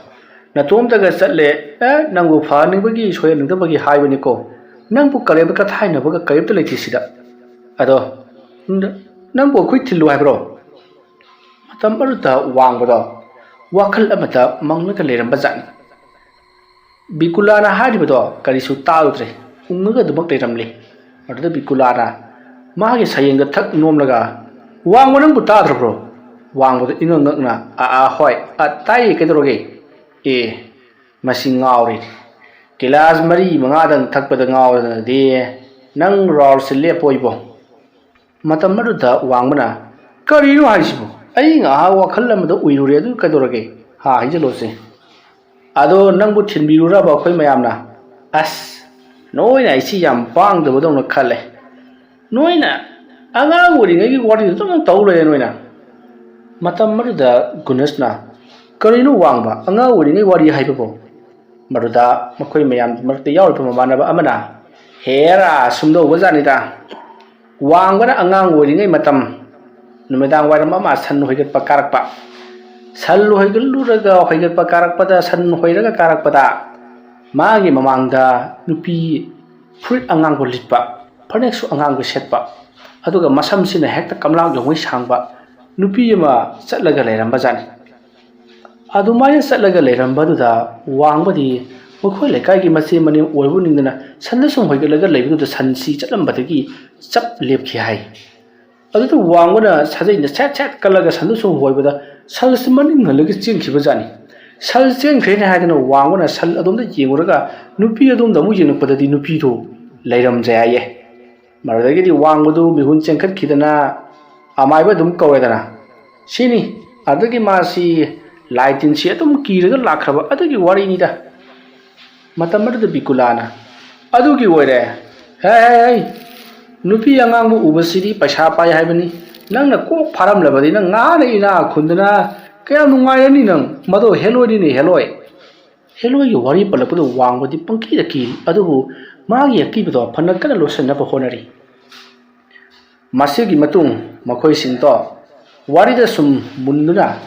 ꯅꯇꯣꯝꯇꯒ ꯆꯠꯂꯦ, ꯑꯦ, ꯅꯪꯕꯨ ꯐꯍꯟꯅꯤꯡꯕꯒꯤ ꯁꯣꯏꯍꯟꯅꯤꯡꯗꯕꯒꯤ ꯍꯥꯏꯕꯅꯤꯀꯣ꯫ ꯅꯪꯕꯨ ꯀꯔꯤꯝꯇ ꯀꯊꯥꯏꯅꯕꯒ ꯀꯔꯤꯝꯇ ꯂꯩꯇꯦ ꯁꯤꯗ꯫ ꯑꯗꯣ ꯅ-, ꯅꯪꯕꯨ ꯑꯩꯈꯣꯏ ꯊꯤꯜꯂꯨ ꯍꯥꯏꯕ꯭ꯔꯣ? ꯃꯇꯝ ꯑꯗꯨꯗ ꯋꯥꯡꯕꯗꯣ ꯋꯥꯈꯜ ꯑꯃꯗ ꯃꯪꯂꯒ ꯂꯩꯔꯝꯕ ꯖꯥꯠꯅꯤ꯫ ꯕꯤꯀꯨꯂꯥꯅ ꯍꯥꯏꯔꯤꯕꯗꯣ ꯀꯔꯤꯁꯨ ꯇꯥꯔꯨꯗ꯭ꯔꯦ, ꯎꯪꯉꯒ ꯑꯗꯨꯃꯛ ꯂꯩꯔꯝꯂꯤ꯫ ꯑꯗꯨꯗ ꯕꯤꯀꯨꯂꯥꯅ ꯃꯥꯒꯤ ꯁꯌꯦꯡꯗ ꯊꯛ ꯅꯣꯝꯂꯒ, "ꯋꯥꯡꯕ, ꯅꯪꯕꯨ ꯇꯥꯗ꯭ꯔꯕ꯭ꯔꯣ?" ꯋꯥꯡꯕꯗ ꯏꯉꯛ ꯉꯛꯅ, "ꯑꯥ, ꯑꯥ, ꯍꯣꯏ, ꯑꯥ, ꯇꯥꯏꯌꯦ, ꯀꯩꯗꯧꯔꯒꯦ?" "ꯑꯦ, ꯃꯁꯤ ꯉꯥꯎꯔꯦ꯫ ꯒꯤꯂꯥꯁ ꯃꯔꯤ ꯃꯉꯥꯗꯪ ꯊꯛꯄꯗ ꯉꯥꯎꯔꯗꯅꯗꯤ ꯅꯪ ꯔꯥꯎꯜꯁꯦ ꯂꯦꯞꯄꯣ ꯏꯕꯣ꯫" ꯃꯇꯝ ꯑꯗꯨꯗ ꯋꯥꯡꯕꯅ, "ꯀꯔꯤꯅꯣ ꯍꯥꯏꯁꯤꯕꯨ? ꯑꯩ ꯉꯥꯏꯍꯥꯛ ꯋꯥꯈꯜ ꯑꯃꯗ ꯎꯏꯔꯨꯔꯦ, ꯑꯗꯨ ꯀꯩꯗꯧꯔꯒꯦ?" "ꯍꯥ, ꯍꯥꯏꯖꯜꯂꯣꯁꯦ꯫ ꯑꯗꯣ ꯅꯪꯕꯨ ꯊꯤꯟꯕꯤꯔꯨꯔꯕ ꯑꯩꯈꯣꯏ ꯃꯌꯥꯝꯅ?" "ꯑꯁ, ꯅꯣꯏꯅ ꯑꯩꯁꯤ ꯌꯥꯝ ꯄꯥꯡꯗꯕꯗꯧꯅ ꯈꯜꯂꯦ꯫ ꯅꯣꯏꯅ ꯑꯉꯥꯡ ꯑꯣꯏꯔꯤꯉꯩꯒꯤ ꯋꯥꯔꯤꯗꯨ ꯑꯗꯨꯝ ꯇꯧ ꯂꯩꯔꯦ ꯅꯣꯏꯅ꯫ ꯃꯇꯝ ꯑꯗꯨꯗ ꯒꯨꯅꯁꯅ, "ꯀꯔꯤꯅꯣ ꯋꯥꯡꯕ, ꯑꯉꯥꯡ ꯑꯣꯏꯔꯤꯉꯩ ꯋꯥꯔꯤ ꯍꯥꯏꯕꯕꯨ?" ꯃꯗꯨꯗ ꯃꯈꯣꯏ ꯃꯌꯥꯝ ꯃꯔꯛꯇ ꯌꯥꯎꯔꯤꯕ ꯃꯃꯥꯟꯅꯕ ꯑꯃꯅ, "ꯍꯦꯔꯥ, ꯁꯨꯝꯗꯧꯕ ꯖꯥꯠꯅꯤꯗ꯫ ꯋꯥꯡꯕꯅ ꯑꯉꯥꯡ ꯑꯣꯏꯔꯤꯉꯩ ꯃꯇꯝ, ꯅꯨꯃꯤꯗꯥꯡ ꯋꯥꯏꯔꯝ ꯑꯃ ꯁꯟ ꯍꯣꯏꯒꯠꯄ ꯀꯥꯔꯛꯄ꯫ ꯁꯟ ꯍꯣꯏꯒꯠꯂꯨꯔꯒ ꯍꯣꯏꯒꯠꯄ ꯀꯥꯔꯛꯄꯗ, ꯁꯟ ꯍꯣꯏꯔꯒ ꯀꯥꯔꯛꯄꯗ, ꯃꯥꯒꯤ ꯃꯃꯥꯡꯗ ꯅꯨꯄꯤ ꯐꯨꯔꯤꯠ ꯑꯉꯥꯡꯕ ꯂꯤꯠꯄ, ꯐꯅꯦꯛꯁꯨ ꯑꯉꯥꯡꯕ ꯁꯦꯠꯄ, ꯑꯗꯨꯒ ꯃꯁꯝꯁꯤꯅ ꯍꯦꯛꯇ ꯀꯝꯂꯥ ꯌꯧꯉꯩ ꯁꯥꯡꯕ ꯅꯨꯄꯤ ꯑꯃ ꯆꯠꯂꯒ ꯂꯩꯔꯝꯕ ꯖꯥꯠꯅꯤ꯫ ꯑꯗꯨꯃꯥꯏꯅ ꯆꯠꯂꯒ ꯂꯩꯔꯝꯕꯗꯨꯗ ꯋꯥꯡꯕꯗꯤ ꯃꯈꯣꯏ ꯂꯩꯀꯥꯏꯒꯤ ꯃꯆꯦ ꯃꯅꯦꯝ ꯑꯣꯏꯕꯅꯤꯡꯗꯅ ꯁꯟꯗ ꯁꯨꯝ ꯍꯣꯏꯒꯠꯂꯒ ꯂꯩꯕꯗꯨꯗ ꯁꯟꯁꯤ ꯆꯠꯂꯝꯕꯗꯒꯤ ꯆꯞ ꯂꯦꯞꯈꯤ ꯍꯥꯏ꯫ ꯑꯗꯨꯗ ꯋꯥꯡꯕꯅ ꯁꯥꯖꯩꯅ ꯁꯦꯠ ꯁꯦꯠ ꯀꯜꯂꯒ ꯁꯟꯗ ꯁꯨꯝ ꯍꯣꯏꯕꯗ ꯁꯟꯁꯤ ꯃꯅꯤꯡ ꯍꯜꯂꯒ ꯆꯦꯟꯈꯤꯕ ꯖꯥꯠꯅꯤ꯫ ꯁꯟ ꯆꯦꯟꯈ꯭ꯔꯦꯅꯦ ꯍꯥꯏꯗꯅ ꯋꯥꯡꯕꯅ ꯁꯟ ꯑꯗꯣꯝꯗ ꯌꯦꯡꯉꯨꯔꯒ ꯅꯨꯄꯤ ꯑꯗꯣꯝꯗ ꯑꯃꯨꯛ ꯌꯦꯡꯉꯛꯄꯗꯗꯤ ꯅꯨꯄꯤꯗꯨ ꯂꯩꯔꯝꯗ꯭ꯔꯦ ꯍꯥꯏꯌꯦ꯫ ꯃꯗꯨꯗꯒꯤꯗꯤ ꯋꯥꯡꯕꯗꯨ ꯃꯤꯍꯨꯟ ꯆꯦꯟꯈꯠꯈꯤꯗꯅ ꯑꯃꯥꯏꯕ ꯑꯗꯨꯝ ꯀꯧꯔꯦꯗꯅ꯫ ꯁꯤꯅꯤ ꯑꯗꯨꯒꯤ ꯃꯥꯁꯤ ꯂꯥꯏ ꯇꯤꯟꯁꯤ ꯑꯗꯨꯝ ꯀꯤꯔꯒ ꯂꯥꯛꯈ꯭ꯔꯕ ꯑꯗꯨꯒꯤ ꯋꯥꯔꯤꯅꯤꯗ꯫ ꯃꯇꯝ ꯑꯗꯨꯗ ꯕꯤꯀꯨꯂꯥꯅ, "ꯑꯗꯨꯒꯤ ꯑꯣꯏꯔꯦ꯫ ꯍꯦ, ꯍꯦ, ꯍꯦ, ꯅꯨꯄꯤ ꯑꯉꯥꯡꯕ ꯎꯕꯁꯤꯗꯤ ꯄꯩꯁꯥ ꯄꯥꯏ ꯍꯥꯏꯕꯅꯤ꯫ ꯅꯪꯅ ꯀꯣꯛ ꯐꯥꯔꯝꯂꯕꯗꯤ ꯅꯪ ꯉꯥꯅ ꯏꯅꯥ ꯈꯨꯟꯗꯅ ꯀꯌꯥꯝ ꯅꯨꯡꯉꯥꯏꯔꯅꯤ ꯅꯪ꯫ ꯃꯗꯣ ꯍꯦꯂꯣꯏꯅꯤꯅꯦ, ꯍꯦꯂꯣꯏ꯫" ꯍꯦꯂꯣꯏꯒꯤ ꯋꯥꯔꯤ ꯄꯜꯂꯛꯄꯗ ꯋꯥꯡꯕꯗꯤ ꯄꯪꯀꯤꯗ ꯀꯤ, ꯑꯗꯨꯕꯨ ꯃꯥꯒꯤ ꯑꯀꯤꯕꯗꯣ ꯐꯅ ꯀꯟꯅ ꯂꯣꯠꯁꯤꯟꯅꯕ ꯍꯣꯠꯅꯔꯤ꯫ ꯃꯁꯤꯒꯤ ꯃꯇꯨꯡ ꯃꯈꯣꯏꯁꯤꯡꯗꯣ ꯋꯥꯔꯤꯗ ꯁꯨꯝ ꯃꯨꯟꯗꯨꯅ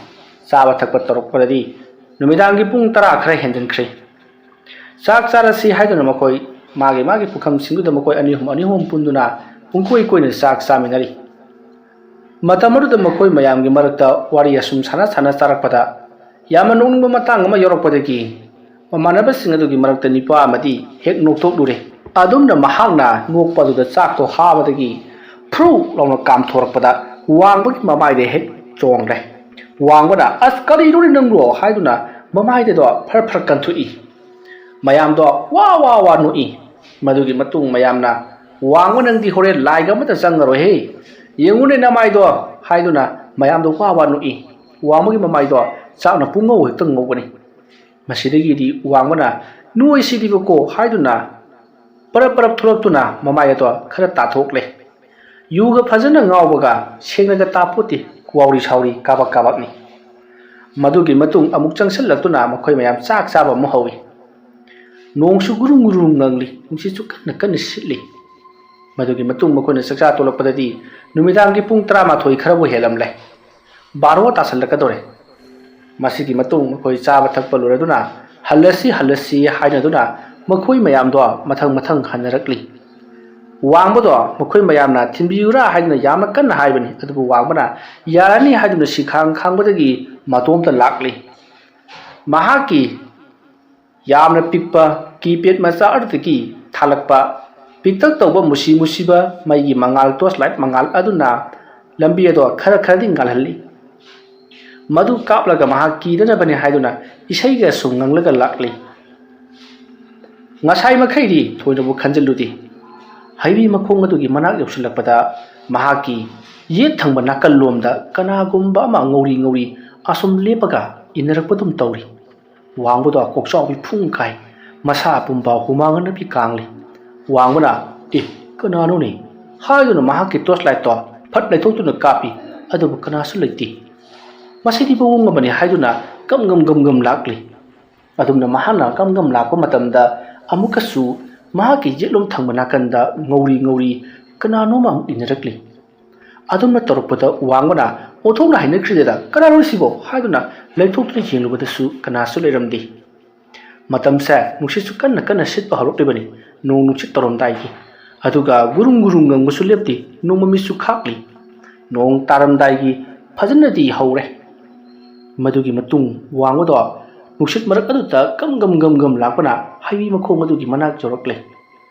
ꯆꯥꯕ ꯊꯛꯄ ꯇꯧꯔꯛꯄꯗꯗꯤ ꯅꯨꯃꯤꯗꯥꯡꯒꯤ ꯄꯨꯡ ꯇꯔꯥ ꯈꯔ ꯍꯦꯟꯖꯤꯟꯈ꯭ꯔꯦ꯫ ꯆꯥꯛ ꯆꯥꯔꯁꯤ ꯍꯥꯏꯗꯨꯅ ꯃꯈꯣꯏ ꯃꯥꯒꯤ ꯃꯥꯒꯤ ꯄꯨꯈꯝꯁꯤꯡꯗꯨꯗ ꯃꯈꯣꯏ ꯑꯅꯤ ꯑꯍꯨꯝ, ꯑꯅꯤ ꯑꯍꯨꯝ ꯄꯨꯟꯗꯨꯅ ꯄꯨꯡꯀꯣꯏ ꯀꯣꯏꯅ ꯆꯥꯛ ꯆꯥꯃꯤꯟꯅꯔꯤ꯫ ꯃꯇꯝ ꯑꯗꯨꯗ ꯃꯈꯣꯏ ꯃꯌꯥꯝꯒꯤ ꯃꯔꯛꯇ ꯋꯥꯔꯤ ꯑꯁꯨꯝ ꯁꯥꯟꯅ ꯁꯥꯟꯅ ꯆꯥꯔꯛꯄꯗ ꯌꯥꯝꯅ ꯅꯣꯛꯅꯤꯡꯕ ꯃꯇꯥꯡ ꯑꯃ ꯌꯥꯎꯔꯛꯄꯗꯒꯤ ꯃꯃꯥꯟꯅꯕꯁꯤꯡ ꯑꯗꯨꯒꯤ ꯃꯔꯛꯇ ꯅꯨꯄꯥ ꯑꯃꯗꯤ ꯍꯦꯛ ꯅꯣꯛꯊꯣꯛꯂꯨꯔꯦ꯫ ꯑꯗꯨꯝꯅ ꯃꯍꯥꯛꯅ ꯅꯣꯛꯄ ꯑꯗꯨꯗ ꯆꯥꯛꯇꯣ ꯍꯥꯕꯗꯒꯤ ꯐ꯭ꯔꯨ ꯂꯥꯎꯅ ꯀꯥꯝꯊꯣꯔꯛꯄꯗ ꯋꯥꯡꯕꯒꯤ ꯃꯃꯥꯏꯗ ꯍꯦꯛ ꯆꯣꯡꯂꯦ꯫ ꯋꯥꯡꯕꯅ, "ꯑꯁ, ꯀꯔꯤꯅꯣꯅꯦ ꯅꯪꯕꯣ?" ꯍꯥꯏꯗꯨꯅ ꯃꯃꯥꯏꯗꯗꯣ ꯐꯔ ꯐꯔ ꯀꯟꯊꯣꯛꯏ꯫ ꯃꯌꯥꯝꯗꯣ ꯋꯥ ꯋꯥ ꯋꯥ ꯅꯣꯛꯏ꯫ ꯃꯗꯨꯒꯤ ꯃꯇꯨꯡ ꯃꯌꯥꯝꯅ, "ꯋꯥꯡꯕ, ꯅꯪꯗꯤ ꯍꯣꯔꯦꯟ ꯂꯥꯏꯒ ꯑꯃꯠꯇ ꯆꯪꯉꯔꯣꯏꯍꯦ, ꯌꯦꯡꯉꯨꯅꯦ ꯅꯃꯥꯏꯗꯣ" ꯍꯥꯏꯗꯨꯅ ꯃꯌꯥꯝꯗꯣ ꯋꯥ ꯋꯥ ꯅꯣꯛꯏ꯫ ꯋꯥꯡꯕꯒꯤ ꯃꯃꯥꯏꯗꯣ ꯆꯥꯛꯅ ꯄꯨꯡꯉꯧ ꯍꯦꯛꯇ ꯉꯧꯕꯅꯤ꯫ ꯃꯁꯤꯗꯒꯤꯗꯤ ꯋꯥꯡꯕꯅ, "ꯅꯣꯏꯁꯤꯗꯤꯕꯀꯣ" ꯍꯥꯏꯗꯨꯅ ꯄꯔꯞ ꯄꯔꯞ ꯊꯣꯛꯂꯛꯇꯨꯅ ꯃꯃꯥꯏ ꯑꯗꯣ ꯈꯔ ꯇꯥꯊꯣꯛꯂꯦ꯫ ꯌꯨꯒ ꯐꯖꯅ ꯉꯥꯎꯕꯒ ꯁꯦꯡꯅꯒ ꯇꯥꯄꯣꯠꯇꯦ, ꯋꯥꯎꯔꯤ ꯁꯥꯎꯔꯤ ꯀꯥꯕꯛ ꯀꯥꯕꯛꯅꯤ꯫ ꯃꯗꯨꯒꯤ ꯃꯇꯨꯡ ꯑꯃꯨꯛ ꯆꯪꯁꯤꯜꯂꯛꯇꯨꯅ ꯃꯈꯣꯏ ꯃꯌꯥꯝ ꯆꯥꯛ ꯆꯥꯕ ꯑꯃꯨꯛ ꯍꯧꯏ꯫ ꯅꯣꯡꯁꯨ ꯒꯨꯔꯨꯡ ꯒꯨꯔꯨꯡ ꯉꯪꯂꯤ, ꯅꯨꯡꯁꯤꯠꯁꯨ ꯀꯟꯅ ꯀꯟꯅ ꯁꯤꯠꯂꯤ꯫ ꯃꯗꯨꯒꯤ ꯃꯇꯨꯡ ꯃꯈꯣꯏꯅ ꯆꯥꯛꯆꯥ ꯇꯣꯂꯛꯄꯗꯗꯤ ꯅꯨꯃꯤꯗꯥꯡꯒꯤ ꯄꯨꯡ ꯇꯔꯥꯃꯥꯊꯣꯏ ꯈꯔꯕꯨ ꯍꯦꯜꯂꯝꯂꯦ꯫ ꯕꯥꯔꯣ ꯇꯥꯁꯜꯂꯛꯀꯗꯧꯔꯦ꯫ ꯃꯁꯤꯒꯤ ꯃꯇꯨꯡ ꯃꯈꯣꯏ ꯆꯥꯕ ꯊꯛꯄ ꯂꯣꯏꯔꯗꯨꯅ ꯍꯜꯂꯁꯤ ꯍꯜꯂꯁꯤ ꯍꯥꯏꯅꯗꯨꯅ ꯃꯈꯣꯏ ꯃꯌꯥꯝꯗꯣ ꯃꯊꯪ ꯃꯊꯪ ꯍꯟꯅꯔꯛꯂꯤ꯫ ꯋꯥꯡꯕꯗꯣ ꯃꯈꯣꯏ ꯃꯌꯥꯝꯅ ꯊꯤꯟꯕꯤꯌꯨꯔꯥ ꯍꯥꯏꯗꯨꯅ ꯌꯥꯝꯅ ꯀꯟꯅ ꯍꯥꯏꯕꯅꯤ, ꯑꯗꯨꯕꯨ ꯋꯥꯡꯕꯅ ꯌꯥꯔꯅꯤ ꯍꯥꯏꯗꯨꯅ ꯁꯤꯈꯥꯡ ꯈꯥꯡꯕꯗꯒꯤ ꯃꯇꯣꯝꯇ ꯂꯥꯛꯂꯤ꯫ ꯃꯍꯥꯛꯀꯤ ꯌꯥꯝꯅ ꯄꯤꯛꯄ ꯀꯤꯄꯦꯗ ꯃꯆꯥ ꯑꯗꯨꯗꯒꯤ ꯊꯥꯜꯂꯛꯄ ꯄꯤꯛꯇꯛ ꯇꯧꯕ ꯃꯨꯁꯤ ꯃꯨꯁꯤꯕ ꯃꯩꯒꯤ ꯃꯉꯥꯜ, ꯇꯣꯔꯆ ꯂꯥꯏꯠ ꯃꯉꯥꯜ ꯑꯗꯨꯅ ꯂꯝꯕꯤ ꯑꯗꯣ ꯈꯔ ꯈꯔꯗꯤ ꯉꯥꯜꯍꯜꯂꯤ꯫ ꯃꯗꯨ ꯀꯥꯞꯂꯒ ꯃꯍꯥꯛ ꯀꯤꯗꯅꯕꯅꯤ ꯍꯥꯏꯗꯨꯅ ꯏꯁꯩꯒ ꯁꯨꯝ ꯉꯪꯂꯒ ꯂꯥꯛꯂꯤ꯫ ꯉꯁꯥꯏ ꯃꯈꯩꯗꯤ ꯊꯣꯏꯅꯕꯨ ꯈꯟꯖꯤꯜꯂꯨꯗꯦ꯫ ꯍꯩꯕꯤ ꯃꯈꯣꯡ ꯑꯗꯨꯒꯤ ꯃꯅꯥꯛ ꯌꯧꯁꯤꯜꯂꯛꯄꯗ ꯃꯍꯥꯛꯀꯤ ꯌꯦꯠ ꯊꯪꯕ ꯅꯥꯀꯜꯂꯣꯝꯗ ꯀꯅꯥꯒꯨꯝꯕ ꯑꯃ ꯉꯧꯔꯤ ꯉꯧꯔꯤ ꯑꯁꯨꯝ ꯂꯦꯞꯄꯒ ꯏꯟꯅꯔꯛꯄꯗꯨꯝ ꯇꯧꯔꯤ꯫ ꯋꯥꯡꯕꯗꯣ ꯀꯣꯛꯆꯥꯎꯕꯤ ꯐꯨꯡ ꯀꯥꯏ, ꯃꯁꯥ ꯄꯨꯝꯕ ꯍꯨꯃꯥꯡ ꯑꯅꯞꯄꯤ ꯀꯥꯡꯂꯤ꯫ ꯋꯥꯡꯕꯅ, "ꯑꯦ, ꯀꯅꯥꯅꯣꯅꯦ?" ꯍꯥꯏꯗꯨꯅ ꯃꯍꯥꯛꯀꯤ ꯇꯣꯔꯆ ꯂꯥꯏꯠꯇꯣ ꯐꯠ ꯂꯩꯊꯣꯛꯇꯨꯅ ꯀꯥꯞꯄꯤ, ꯑꯗꯨꯕꯨ ꯀꯅꯥꯁꯨ ꯂꯩꯇꯦ꯫ "ꯃꯁꯤꯗꯤ ꯃꯑꯣꯡ ꯑꯃꯅꯤ" ꯍꯥꯏꯗꯨꯅ ꯒꯝ ꯒꯝ ꯒꯝ ꯒꯝ ꯂꯥꯛꯂꯤ꯫ ꯑꯗꯨꯝꯅ ꯃꯍꯥꯛꯅ ꯒꯝ ꯒꯝ ꯂꯥꯛꯄ ꯃꯇꯝꯗ ꯑꯃꯨꯛꯀꯁꯨ ꯃꯍꯥꯛꯀꯤ ꯌꯦꯠꯂꯣꯝ ꯊꯪꯕ ꯅꯥꯀꯟꯗ ꯉꯧꯔꯤ ꯉꯧꯔꯤ ꯀꯅꯥꯅꯣꯝꯃ ꯑꯃꯨꯛ ꯏꯟꯅꯔꯛꯂꯤ꯫ ꯑꯗꯨꯝꯅ ꯇꯧꯔꯛꯄꯗ ꯋꯥꯡꯕꯅ ꯑꯣꯟꯊꯣꯛꯅ ꯍꯩꯅꯈꯤꯗ꯭ꯔꯦꯗ, "ꯀꯅꯥꯅꯣ ꯁꯤꯕꯣ?" ꯍꯥꯏꯗꯨꯅ ꯂꯩꯊꯣꯛꯇꯨꯅ ꯌꯦꯡꯂꯨꯕꯗꯁꯨ ꯀꯅꯥꯁꯨ ꯂꯩꯔꯝꯗꯦ꯫ ꯃꯇꯝꯁꯦ ꯅꯨꯡꯁꯤꯠꯁꯨ ꯀꯟꯅ ꯀꯟꯅ ꯁꯤꯠꯄ ꯍꯧꯔꯛꯂꯤꯕꯅꯤ, ꯅꯣꯡ ꯅꯨꯡꯁꯤꯠ ꯇꯧꯔꯝꯗꯥꯏꯒꯤ꯫ ꯑꯗꯨꯒ ꯒꯨꯔꯨꯡ ꯒꯨꯔꯨꯡ ꯉꯪꯕꯁꯨ ꯂꯦꯞꯇꯦ, ꯅꯣꯡ ꯃꯃꯤꯠꯁꯨ ꯈꯥꯛꯂꯤ꯫ ꯅꯣꯡ ꯇꯥꯔꯝꯗꯥꯏꯒꯤ ꯐꯖꯅꯗꯤ ꯍꯧꯔꯦ꯫ ꯃꯗꯨꯒꯤ ꯃꯇꯨꯡ ꯋꯥꯡꯕꯗꯣ ꯅꯨꯡꯁꯤꯠ ꯃꯔꯛ ꯑꯗꯨꯗ ꯒꯝ ꯒꯝ ꯒꯝ ꯒꯝ ꯂꯥꯛꯄꯅ ꯍꯩꯕꯤ ꯃꯈꯣꯡ ꯑꯗꯨꯒꯤ ꯃꯅꯥꯛ ꯌꯧꯔꯛꯂꯦ꯫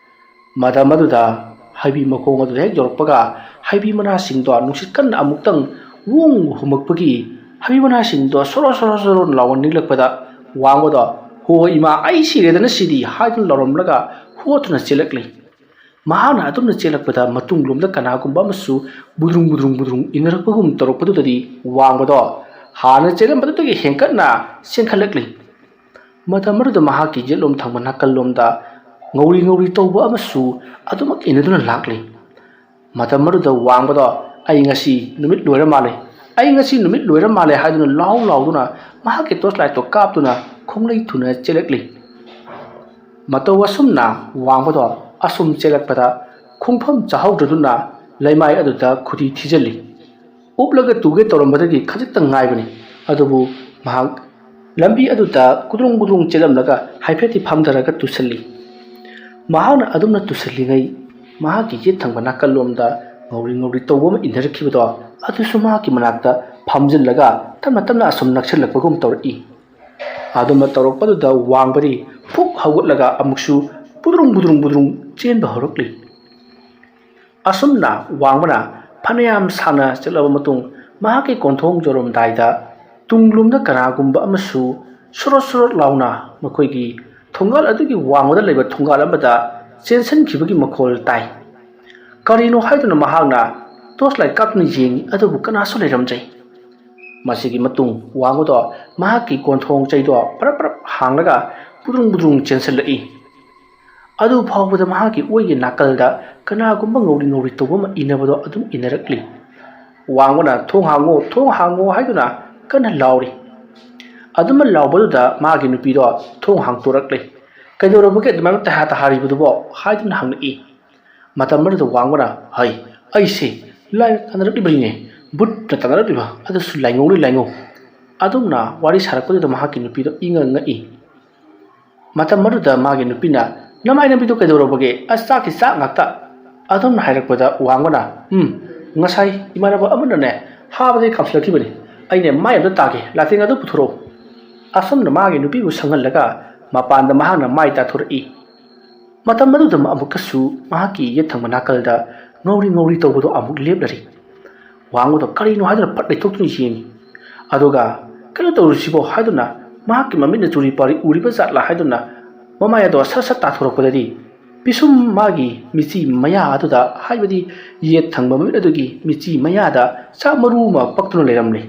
ꯃꯇꯝ ꯑꯗꯨꯗ ꯍꯩꯕꯤ ꯃꯈꯣꯡ ꯑꯗꯨꯗ ꯍꯦꯛ ꯌꯧꯔꯛꯄꯒ ꯍꯩꯕꯤ ꯃꯅꯥꯁꯤꯡꯗꯣ ꯅꯨꯡꯁꯤꯠ ꯀꯟꯅ ꯑꯃꯨꯛꯇꯪ ꯋꯣꯡ ꯍꯨꯝꯃꯛꯄꯒꯤ ꯍꯩꯕꯤ ꯃꯅꯥꯁꯤꯡꯗꯣ ꯁꯣꯔꯣ ꯁꯣꯔꯣ ꯁꯣꯔꯣ ꯂꯥꯎꯍꯟ ꯅꯤꯛꯂꯛꯄꯗ ꯋꯥꯡꯕꯗꯣ, "ꯍꯣ ꯏꯃꯥ, ꯑꯩ ꯁꯤꯔꯦꯗꯅ ꯁꯤꯗꯤ" ꯍꯥꯏꯗꯨꯅ ꯂꯥꯎꯔꯝꯂꯒ ꯍꯣꯠꯇꯨꯅ ꯆꯦꯜꯂꯛꯂꯤ꯫ ꯃꯍꯥꯛꯅ ꯑꯗꯨꯝꯅ ꯆꯦꯜꯂꯛꯄꯗ ꯃꯇꯨꯡꯂꯣꯝꯗ ꯀꯅꯥꯒꯨꯝꯕ ꯑꯃꯁꯨ ꯕꯨꯗ꯭ꯔꯨꯡ ꯕꯨꯗ꯭ꯔꯨꯡ ꯕꯨꯗ꯭ꯔꯨꯡ ꯏꯟꯅꯔꯛꯄꯒꯨꯝ ꯇꯧꯔꯛꯄꯗꯨꯗꯗꯤ ꯋꯥꯡꯕꯗꯣ ꯍꯥꯟꯅ ꯆꯦꯜꯂꯝꯕꯗꯨꯗꯒꯤ ꯍꯦꯟꯀꯠꯅ ꯆꯦꯟꯈꯠꯂꯛꯂꯤ꯫ ꯃꯇꯝ ꯑꯗꯨꯗ ꯃꯍꯥꯛꯀꯤ ꯌꯦꯠꯂꯣꯝ ꯊꯪꯕ ꯅꯥꯀꯜꯂꯣꯝꯗ ꯉꯧꯔꯤ ꯉꯧꯔꯤ ꯇꯧꯕ ꯑꯃꯁꯨ ꯑꯗꯨꯃꯛ ꯏꯟꯅꯗꯨꯅ ꯂꯥꯛꯂꯤ꯫ ꯃꯇꯝ ꯑꯗꯨꯗ ꯋꯥꯡꯕꯗꯣ, "ꯑꯩ ꯉꯁꯤ ꯅꯨꯃꯤꯠ ꯂꯣꯏꯔ ꯃꯥꯜꯂꯦ, ꯑꯩ ꯉꯁꯤ ꯅꯨꯃꯤꯠ ꯂꯣꯏꯔ ꯃꯥꯜꯂꯦ" ꯍꯥꯏꯗꯨꯅ ꯂꯥꯎ ꯂꯥꯎꯗꯨꯅ ꯃꯍꯥꯛꯀꯤ ꯇꯣꯔꯆ ꯂꯥꯏꯠꯇꯣ ꯀꯥꯞꯇꯨꯅ ꯈꯣꯡꯂꯩ ꯊꯨꯅ ꯆꯦꯜꯂꯛꯂꯤ꯫ ꯃꯇꯧ ꯑꯁꯨꯝꯅ ꯋꯥꯡꯕꯗꯣ ꯑꯁꯨꯝ ꯆꯦꯜꯂꯛꯄꯗ ꯈꯣꯡꯐꯝ ꯆꯥꯍꯧꯗ꯭ꯔꯗꯨꯅ ꯂꯩꯃꯥꯏ ꯑꯗꯨꯗ ꯈꯨꯗꯤ ꯊꯤꯖꯤꯜꯂꯤ꯫ ꯎꯞꯂꯒ ꯇꯨꯒꯦ ꯇꯧꯔꯝꯕꯗꯒꯤ ꯈꯖꯤꯛꯇꯪ ꯉꯥꯏꯕꯅꯤ꯫ ꯑꯗꯨꯕꯨ ꯃꯍꯥꯛ ꯂꯝꯕꯤ ꯑꯗꯨꯗ ꯀꯨꯗ꯭ꯔꯨꯡ ꯀꯨꯗ꯭ꯔꯨꯡ ꯆꯦꯜꯂꯝꯂꯒ ꯍꯥꯏꯐꯦꯠꯇꯤ ꯐꯝꯊꯔꯒ ꯇꯨꯁꯜꯂꯤ꯫ ꯃꯍꯥꯛꯅ ꯑꯗꯨꯝꯅ ꯇꯨꯁꯜꯂꯤꯉꯩ, ꯃꯍꯥꯛꯀꯤ ꯌꯦꯠ ꯊꯪꯕ ꯅꯥꯀꯜꯂꯣꯝꯗ ꯉꯧꯔꯤ ꯉꯧꯔꯤ ꯇꯧꯕ ꯑꯃ ꯏꯟꯅꯔꯛꯈꯤꯕꯗꯣ, ꯑꯗꯨꯁꯨ ꯃꯍꯥꯛꯀꯤ ꯃꯅꯥꯛꯇ ꯐꯝꯖꯤꯜꯂꯒ ꯇꯞꯅ ꯇꯞꯅ ꯑꯁꯨꯝ ꯅꯛꯁꯤꯜꯂꯛꯄꯒꯨꯝ ꯇꯧꯔꯛꯏ꯫ ꯑꯗꯨꯝꯅ ꯇꯧꯔꯛꯄꯗꯨꯗ ꯋꯥꯡꯕꯗꯤ ꯐꯨꯛ ꯍꯧꯒꯠꯂꯒ ꯑꯃꯨꯛꯁꯨ ꯕꯨꯗ꯭ꯔꯨꯡ ꯕꯨꯗ꯭ꯔꯨꯡ ꯕꯨꯗ꯭ꯔꯨꯡ ꯆꯦꯟꯕ ꯍꯧꯔꯛꯂꯤ꯫ ꯑꯁꯨꯝꯅ ꯋꯥꯡꯕꯅ ꯐꯅꯌꯥꯝ ꯁꯥꯡꯅ ꯆꯠꯂꯕ ꯃꯇꯨꯡ, ꯃꯍꯥꯛꯀꯤ ꯀꯣꯟꯊꯣꯡ ꯌꯧꯔꯝꯗꯥꯏꯗ ꯇꯨꯡꯂꯣꯝꯗ ꯀꯅꯥꯒꯨꯝꯕ ꯑꯃꯁꯨ ꯁꯣꯔꯣꯠ ꯁꯣꯔꯣꯠ ꯂꯥꯎꯅ ꯃꯈꯣꯏꯒꯤ ꯊꯣꯡꯒꯥꯜ ꯑꯗꯨꯒꯤ ꯋꯥꯡꯃꯗ ꯂꯩꯕ ꯊꯣꯡꯒꯥꯜ ꯑꯃꯗ ꯆꯦꯟꯁꯤꯟꯈꯤꯕꯒꯤ ꯃꯈꯣꯜ ꯇꯥꯏ꯫ ꯀꯔꯤꯅꯣ ꯍꯥꯏꯗꯨꯅ ꯃꯍꯥꯛꯅ ꯇꯣꯔꯆ ꯂꯥꯏꯠ ꯀꯥꯞꯇꯨꯅ ꯌꯦꯡꯉꯤ, ꯑꯗꯨꯕꯨ ꯀꯅꯥꯁꯨ ꯂꯩꯔꯝꯗ꯭ꯔꯦ꯫ ꯃꯁꯤꯒꯤ ꯃꯇꯨꯡ ꯋꯥꯡꯕꯗꯣ ꯃꯍꯥꯛꯀꯤ ꯀꯣꯟꯊꯣꯡ ꯆꯩꯗꯣ ꯄꯔꯞ ꯄꯔꯞ ꯍꯥꯡꯂꯒ ꯕꯨꯗ꯭ꯔꯨꯡ ꯕꯨꯗ꯭ꯔꯨꯡ ꯆꯦꯟꯁꯤꯜꯂꯛꯏ꯫ ꯑꯗꯨ ꯐꯥꯎꯕꯗ ꯃꯍꯥꯛꯀꯤ ꯑꯣꯏꯒꯤ ꯅꯥꯀꯜꯗ ꯀꯅꯥꯒꯨꯝꯕ ꯉꯧꯔꯤ ꯉꯧꯔꯤ ꯇꯧꯕ ꯑꯃ ꯏꯟꯅꯕꯗꯣ ꯑꯗꯨꯝ ꯏꯟꯅꯔꯛꯂꯤ꯫ ꯋꯥꯡꯕꯅ "ꯊꯣꯡ ꯍꯥꯡꯉꯣ, ꯊꯣꯡ ꯍꯥꯡꯉꯣ" ꯍꯥꯏꯗꯨꯅ ꯀꯟꯅ ꯂꯥꯎꯔꯤ꯫ ꯑꯗꯨꯃ ꯂꯥꯎꯕꯗꯨꯗ ꯃꯥꯒꯤ ꯅꯨꯄꯤꯗꯣ ꯊꯣꯡ ꯍꯥꯡꯇꯣꯔꯛꯂꯦ꯫ "ꯀꯩꯗꯧꯔꯕꯒꯦ ꯑꯗꯨꯃꯥꯏꯅ ꯇꯍꯥ ꯇꯍꯥꯔꯤꯕꯗꯨꯕꯣ?" ꯍꯥꯏꯗꯨꯅ ꯍꯪꯂꯛꯏ꯫ ꯃꯇꯝ ꯑꯗꯨꯗ ꯋꯥꯡꯕꯅ, "ꯍꯩ, ꯑꯩꯁꯦ ꯂꯥꯏꯅ ꯇꯥꯟꯅꯔꯛꯂꯤꯕꯅꯤꯅꯦ, ꯕꯨꯠꯅ ꯇꯥꯟꯅꯔꯛꯂꯤꯕ, ꯑꯗꯨꯁꯨ ꯂꯥꯏꯉꯧꯅꯤ ꯂꯥꯏꯉꯧ"꯫ ꯑꯗꯨꯝꯅ ꯋꯥꯔꯤ ꯁꯥꯔꯛꯄꯗꯨꯗ ꯃꯍꯥꯛꯀꯤ ꯅꯨꯄꯤꯗꯣ ꯏꯉꯛ ꯉꯛꯏ꯫ ꯃꯇꯝ ꯑꯗꯨꯗ ꯃꯥꯒꯤ ꯅꯨꯄꯤꯅ, "ꯅꯃꯥꯏ ꯅꯨꯄꯤꯗꯣ ꯀꯩꯗꯧꯔꯕꯒꯦ? ꯑꯁ, ꯆꯥꯛꯀꯤ ꯆꯥꯛ ꯉꯥꯛꯇ"꯫ ꯑꯗꯨꯝꯅ ꯍꯥꯏꯔꯛꯄꯗ ꯋꯥꯡꯕꯅ, "ꯎꯝ, ꯉꯁꯥꯏ ꯏꯃꯥꯟꯅꯕ ꯑꯃꯅꯅꯦ ꯍꯥꯕꯗꯒꯤ ꯀꯥꯝꯁꯤꯜꯂꯛꯈꯤꯕꯅꯤ꯫ ꯑꯩꯅꯦ ꯃꯥꯏ ꯑꯝꯇ ꯇꯥꯒꯦ, ꯂꯥꯇꯦꯡ ꯑꯗꯨ ꯄꯨꯊꯣꯔꯛꯎ"꯫ ꯑꯁꯨꯝꯅ ꯃꯥꯒꯤ ꯅꯨꯄꯤꯕꯨ ꯁꯪꯍꯜꯂꯒ ꯃꯄꯥꯟꯗ ꯃꯍꯥꯛꯅ ꯃꯥꯏ ꯇꯥꯊꯣꯔꯛꯏ꯫ ꯃꯇꯝ ꯑꯗꯨꯗ ꯑꯃꯨꯛꯀꯁꯨ ꯃꯍꯥꯛꯀꯤ ꯌꯦꯠ ꯊꯪꯕ ꯅꯥꯀꯜꯗ ꯉꯧꯔꯤ ꯉꯧꯔꯤ ꯇꯧꯕꯗꯣ ꯑꯃꯨꯛ ꯂꯦꯞꯂꯔꯤ꯫ ꯋꯥꯡꯕꯗꯣ ꯀꯔꯤꯅꯣ ꯍꯥꯏꯗꯨꯅ ꯐꯠ ꯂꯩꯊꯣꯛꯇꯨꯅ ꯌꯦꯡꯉꯤ꯫ ꯑꯗꯨꯒ "ꯀꯩꯅꯣ ꯇꯧꯔꯤꯁꯤꯕꯣ?" ꯍꯥꯏꯗꯨꯅ ꯃꯍꯥꯛꯀꯤ ꯃꯃꯤꯠꯅ ꯆꯨꯔꯤ ꯄꯥꯔꯤ ꯎꯔꯤꯕ ꯖꯥꯠꯂꯥ ꯍꯥꯏꯗꯨꯅ ꯃꯃꯥꯏ ꯑꯗꯣ ꯁꯠ ꯁꯠ ꯇꯥꯊꯣꯔꯛꯄꯗꯗꯤ ꯄꯤꯁꯨꯝ ꯃꯥꯒꯤ ꯃꯤꯆꯤ ꯃꯌꯥ ꯑꯗꯨꯗ, ꯍꯥꯏꯕꯗꯤ ꯌꯦꯠ ꯊꯪꯕ ꯃꯃꯤꯠ ꯑꯗꯨꯒꯤ ꯃꯤꯆꯤ ꯃꯌꯥꯗ ꯆꯥꯛ ꯃꯔꯨ ꯑꯃ ꯄꯛꯇꯨꯅ ꯂꯩꯔꯝꯂꯦ꯫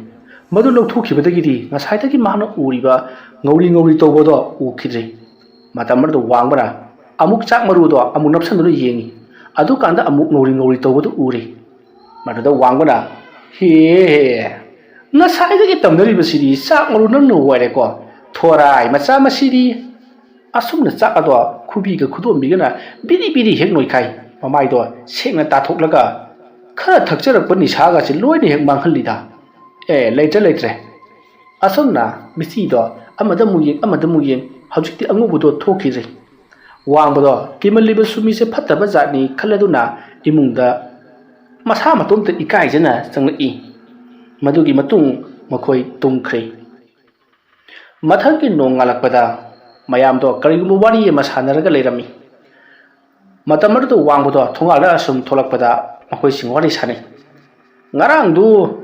ꯃꯗꯨ ꯂꯧꯊꯣꯛꯈꯤꯕꯗꯒꯤꯗꯤ ꯉꯁꯥꯏꯗꯒꯤ ꯃꯍꯥꯛꯅ ꯎꯔꯤꯕ ꯉꯧꯔꯤ ꯉꯧꯔꯤ ꯇꯧꯕꯗꯣ ꯎꯈꯤꯗ꯭ꯔꯦ꯫ ꯃꯇꯝ ꯑꯗꯨꯗ ꯋꯥꯡꯕꯅ ꯑꯃꯨꯛ ꯆꯥꯛ ꯃꯔꯨꯗꯣ ꯑꯃꯨꯛ ꯅꯞꯁꯟꯗꯨꯅ ꯌꯦꯡꯉꯤ꯫ ꯑꯗꯨꯀꯥꯟꯗ ꯑꯃꯨꯛ ꯉꯧꯔꯤ ꯉꯧꯔꯤ ꯇꯧꯕꯗꯨ ꯎꯔꯦ꯫ ꯃꯗꯨꯗ ꯋꯥꯡꯕꯅ, "ꯍꯦ ꯍꯦ, ꯉꯁꯥꯏꯗꯒꯤ ꯇꯧꯅꯔꯤꯕꯁꯤꯗꯤ ꯆꯥꯛ ꯃꯔꯨ ꯅꯪꯅ ꯑꯣꯏꯔꯦꯀꯣ, ꯊꯣꯔꯥꯏ ꯃꯆꯥ ꯃꯁꯤꯗꯤ!" ꯑꯁꯨꯝꯅ ꯆꯥꯛ ꯑꯗꯣ ꯈꯨꯕꯤꯒ ꯈꯨꯗꯣꯝꯕꯤꯒꯅ ꯕꯤꯔꯤ ꯕꯤꯔꯤ ꯍꯦꯛ ꯅꯣꯏꯈꯥꯏ, ꯃꯃꯥꯏꯗꯣ ꯁꯦꯡꯅ ꯇꯥꯊꯣꯛꯂꯒ, "ꯈꯔ ꯊꯛꯆꯔꯛꯄ ꯅꯤꯁꯥꯒꯁꯤ ꯂꯣꯏꯅ ꯍꯦꯛ ꯃꯥꯡꯍꯜꯂꯤꯗ꯫ ꯑꯦ, ꯂꯩꯇ꯭ꯔꯦ, ꯂꯩꯇ꯭ꯔꯦ!" ꯑꯁꯨꯝꯅ ꯃꯤꯆꯤꯗꯣ ꯑꯃꯗ ꯑꯃꯨꯛ ꯌꯦꯡ, ꯑꯃꯗ ꯑꯃꯨꯛ ꯌꯦꯡ, ꯍꯧꯖꯤꯛꯇꯤ ꯑꯉꯧꯕꯗꯣ ꯊꯣꯛꯈꯤꯗ꯭ꯔꯦ꯫ ꯋꯥꯡꯕꯗꯣ ꯀꯤꯃꯜꯂꯤꯕꯁꯨ ꯃꯤꯁꯦ ꯐꯠꯇꯕ ꯖꯥꯠꯅꯤ ꯈꯜꯂꯗꯨꯅ ꯏꯃꯨꯡꯗ ꯃꯁꯥ ꯃꯇꯣꯝꯇ ꯏꯀꯥꯏꯖꯅ ꯆꯪꯂꯛꯏ꯫ ꯃꯗꯨꯒꯤ ꯃꯇꯨꯡ ꯃꯈꯣꯏ ꯇꯨꯝꯈ꯭ꯔꯦ꯫ ꯃꯊꯪꯒꯤ ꯅꯣꯡ ꯉꯥꯜꯂꯛꯄꯗ ꯃꯌꯥꯝꯗꯣ ꯀꯔꯤꯒꯨꯝꯕ ꯋꯥꯔꯤ ꯑꯃ ꯁꯥꯟꯅꯔꯒ ꯂꯩꯔꯝꯃꯤ꯫ ꯃꯇꯝ ꯑꯗꯨꯗ ꯋꯥꯡꯕꯗꯣ ꯊꯣꯡꯒꯥꯜꯗ ꯑꯁꯨꯝ ꯊꯣꯛꯂꯛꯄꯗ ꯃꯈꯣꯏꯁꯤꯡ ꯋꯥꯔꯤ ꯁꯥꯟꯅꯩ꯫ "ꯉꯔꯥꯡꯗꯨ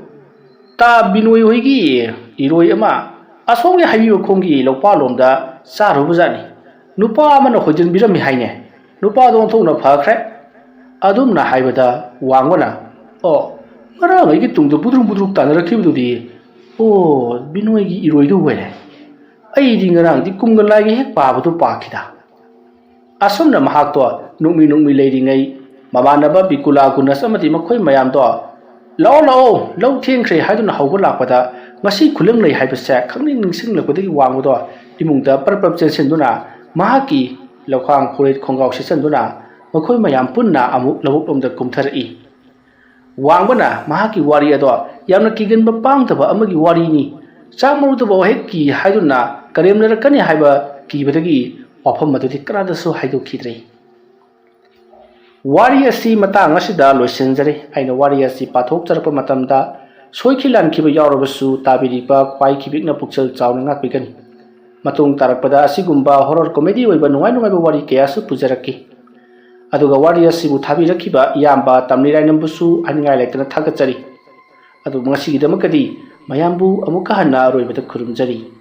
ꯇꯥ ꯕꯤꯅꯣꯏ ꯍꯣꯏꯒꯤ ꯏꯔꯣꯏ ꯑꯃ ꯑꯁꯣꯝꯒꯤ ꯍꯩꯕꯤ ꯃꯈꯣꯡꯒꯤ ꯂꯧꯄꯥꯂꯣꯝꯗ ꯆꯥꯔꯨꯕꯖꯥꯠꯅꯤ꯫ ꯅꯨꯄꯥ ꯑꯃꯅ ꯍꯣꯏꯖꯟꯕꯤꯔꯝꯃꯤ ꯍꯥꯏꯅꯦ꯫ ꯅꯨꯄꯥꯗꯣ ꯑꯣꯟꯊꯣꯛꯅ ꯐꯈ꯭ꯔꯦ꯫ ꯑꯗꯨꯝꯅ ꯍꯥꯏꯕꯗ ꯋꯥꯡꯕꯅ, "ꯑꯣ, ꯉꯔꯥꯡ ꯑꯩꯒꯤ ꯇꯨꯡꯗ ꯕꯨꯗ꯭ꯔꯨꯛ ꯕꯨꯗ꯭ꯔꯨꯛ ꯇꯥꯟꯅꯔꯛꯈꯤꯕꯗꯨꯗꯤ, ꯑꯣ, ꯕꯤꯅꯣꯏꯒꯤ ꯏꯔꯣꯏꯗꯨ ꯑꯣꯏꯔꯦ꯫ ꯑꯩꯗꯤ ꯉꯔꯥꯡꯗꯤ ꯀꯨꯝꯒ ꯂꯥꯏꯒ ꯍꯦꯛ ꯄꯥꯕꯗꯨ ꯄꯥꯈꯤꯗ"꯫ ꯑꯁꯨꯝꯅ ꯃꯍꯥꯛꯇꯣ ꯅꯣꯛꯃꯤ ꯅꯣꯛꯃꯤ ꯂꯩꯔꯤꯉꯩ, ꯃꯃꯥꯟꯅꯕ ꯕꯤꯀꯨꯂꯥ ꯒꯨꯅꯁ ꯑꯃꯗꯤ ꯃꯈꯣꯏ ꯃꯌꯥꯝꯗꯣ, "ꯂꯥꯛꯑꯣ, ꯂꯥꯛꯑꯣ, ꯂꯧ ꯊꯦꯡꯈ꯭ꯔꯦ" ꯍꯥꯏꯗꯨꯅ ꯍꯧꯕ ꯂꯥꯛꯄꯗ, ꯉꯁꯤ ꯈꯨꯂꯪ ꯂꯩ ꯍꯥꯏꯕꯁꯦ ꯈꯪꯅꯤꯡ ꯅꯤꯡꯁꯤꯡꯂꯛꯄꯗꯒꯤ ꯋꯥꯡꯕꯗꯣ ꯏꯃꯨꯡꯗ ꯄꯔꯞ ꯄꯔꯞ ꯆꯦꯟꯁꯤꯟꯗꯨꯅ ꯃꯍꯥꯛꯀꯤ ꯂꯧꯈꯥꯡ ꯐꯨꯔꯤꯠ ꯈꯣꯡꯒ꯭ꯔꯥꯎ ꯁꯦꯠꯆꯟꯗꯨꯅ ꯃꯈꯣꯏ ꯃꯌꯥꯝ ꯄꯨꯟꯅ ꯑꯃꯨꯛ ꯂꯧꯕꯨꯛꯂꯣꯝꯗ ꯀꯨꯝꯊꯔꯛꯏ꯫ ꯋꯥꯡꯕꯅ ꯃꯍꯥꯛꯀꯤ ꯋꯥꯔꯤ ꯑꯗꯣ ꯌꯥꯝꯅ ꯀꯤꯒꯟꯕ ꯄꯥꯡꯗꯕ ꯑꯃꯒꯤ ꯋꯥꯔꯤꯅꯤ, ꯆꯥꯛ ꯃꯔꯨꯗꯕ ꯍꯦꯛ ꯀꯤ ꯍꯥꯏꯗꯨꯅ ꯀꯔꯦꯝꯅꯔꯛꯀꯅꯤ ꯍꯥꯏꯕ ꯀꯤꯕꯗꯒꯤ ꯋꯥꯐꯝ ꯑꯗꯨꯗꯤ ꯀꯅꯥꯗꯁꯨ ꯍꯥꯏꯗꯣꯛꯈꯤꯗ꯭ꯔꯦ꯫ ꯋꯥꯔꯤ ꯑꯁꯤ ꯃꯇꯥꯡ ꯑꯁꯤꯗ ꯂꯣꯏꯁꯤꯟꯖꯔꯦ꯫ ꯑꯩꯅ ꯋꯥꯔꯤ ꯑꯁꯤ ꯄꯥꯊꯣꯛꯆꯔꯛꯄ ꯃꯇꯝꯗ ꯁꯣꯏꯈꯤ ꯂꯥꯟꯈꯤꯕ ꯌꯥꯎꯔꯕꯁꯨ ꯇꯥꯕꯤꯔꯤꯕ ꯈ꯭ꯋꯥꯏ ꯈꯤꯕꯤꯛꯅ ꯄꯨꯛꯆꯦꯜ ꯆꯥꯎꯅ ꯉꯥꯛꯄꯤꯒꯅꯤ꯫ ꯃꯇꯨꯡ ꯇꯥꯔꯛꯄꯗ ꯑꯁꯤꯒꯨꯝꯕ horror comedy ꯑꯣꯏꯕ ꯅꯨꯡꯉꯥꯏ ꯅꯨꯡꯉꯥꯏꯕ ꯋꯥꯔꯤ ꯀꯌꯥꯁꯨ ꯄꯨꯖꯔꯛꯀꯦ꯫ ꯑꯗꯨꯒ ꯋꯥꯔꯤ ꯑꯁꯤꯕꯨ ꯊꯥꯕꯤꯔꯛꯈꯤꯕ ꯏꯌꯥꯝꯕ ꯇꯝꯂꯤꯔꯥꯏꯅꯝꯕꯨꯁꯨ ꯍꯥꯏꯅꯤꯡꯉꯥꯏ ꯂꯩꯇꯅ ꯊꯥꯒꯠꯆꯔꯤ꯫ ꯑꯗꯨꯕꯨ ꯉꯁꯤꯒꯤꯗꯃꯛꯇꯗꯤ ꯃꯌꯥꯝꯕꯨ ꯑꯃꯨꯛꯀ ꯍꯟꯅ ꯑꯔꯣꯏꯕꯗ ꯈꯨꯔꯨꯝꯖꯔꯤ꯫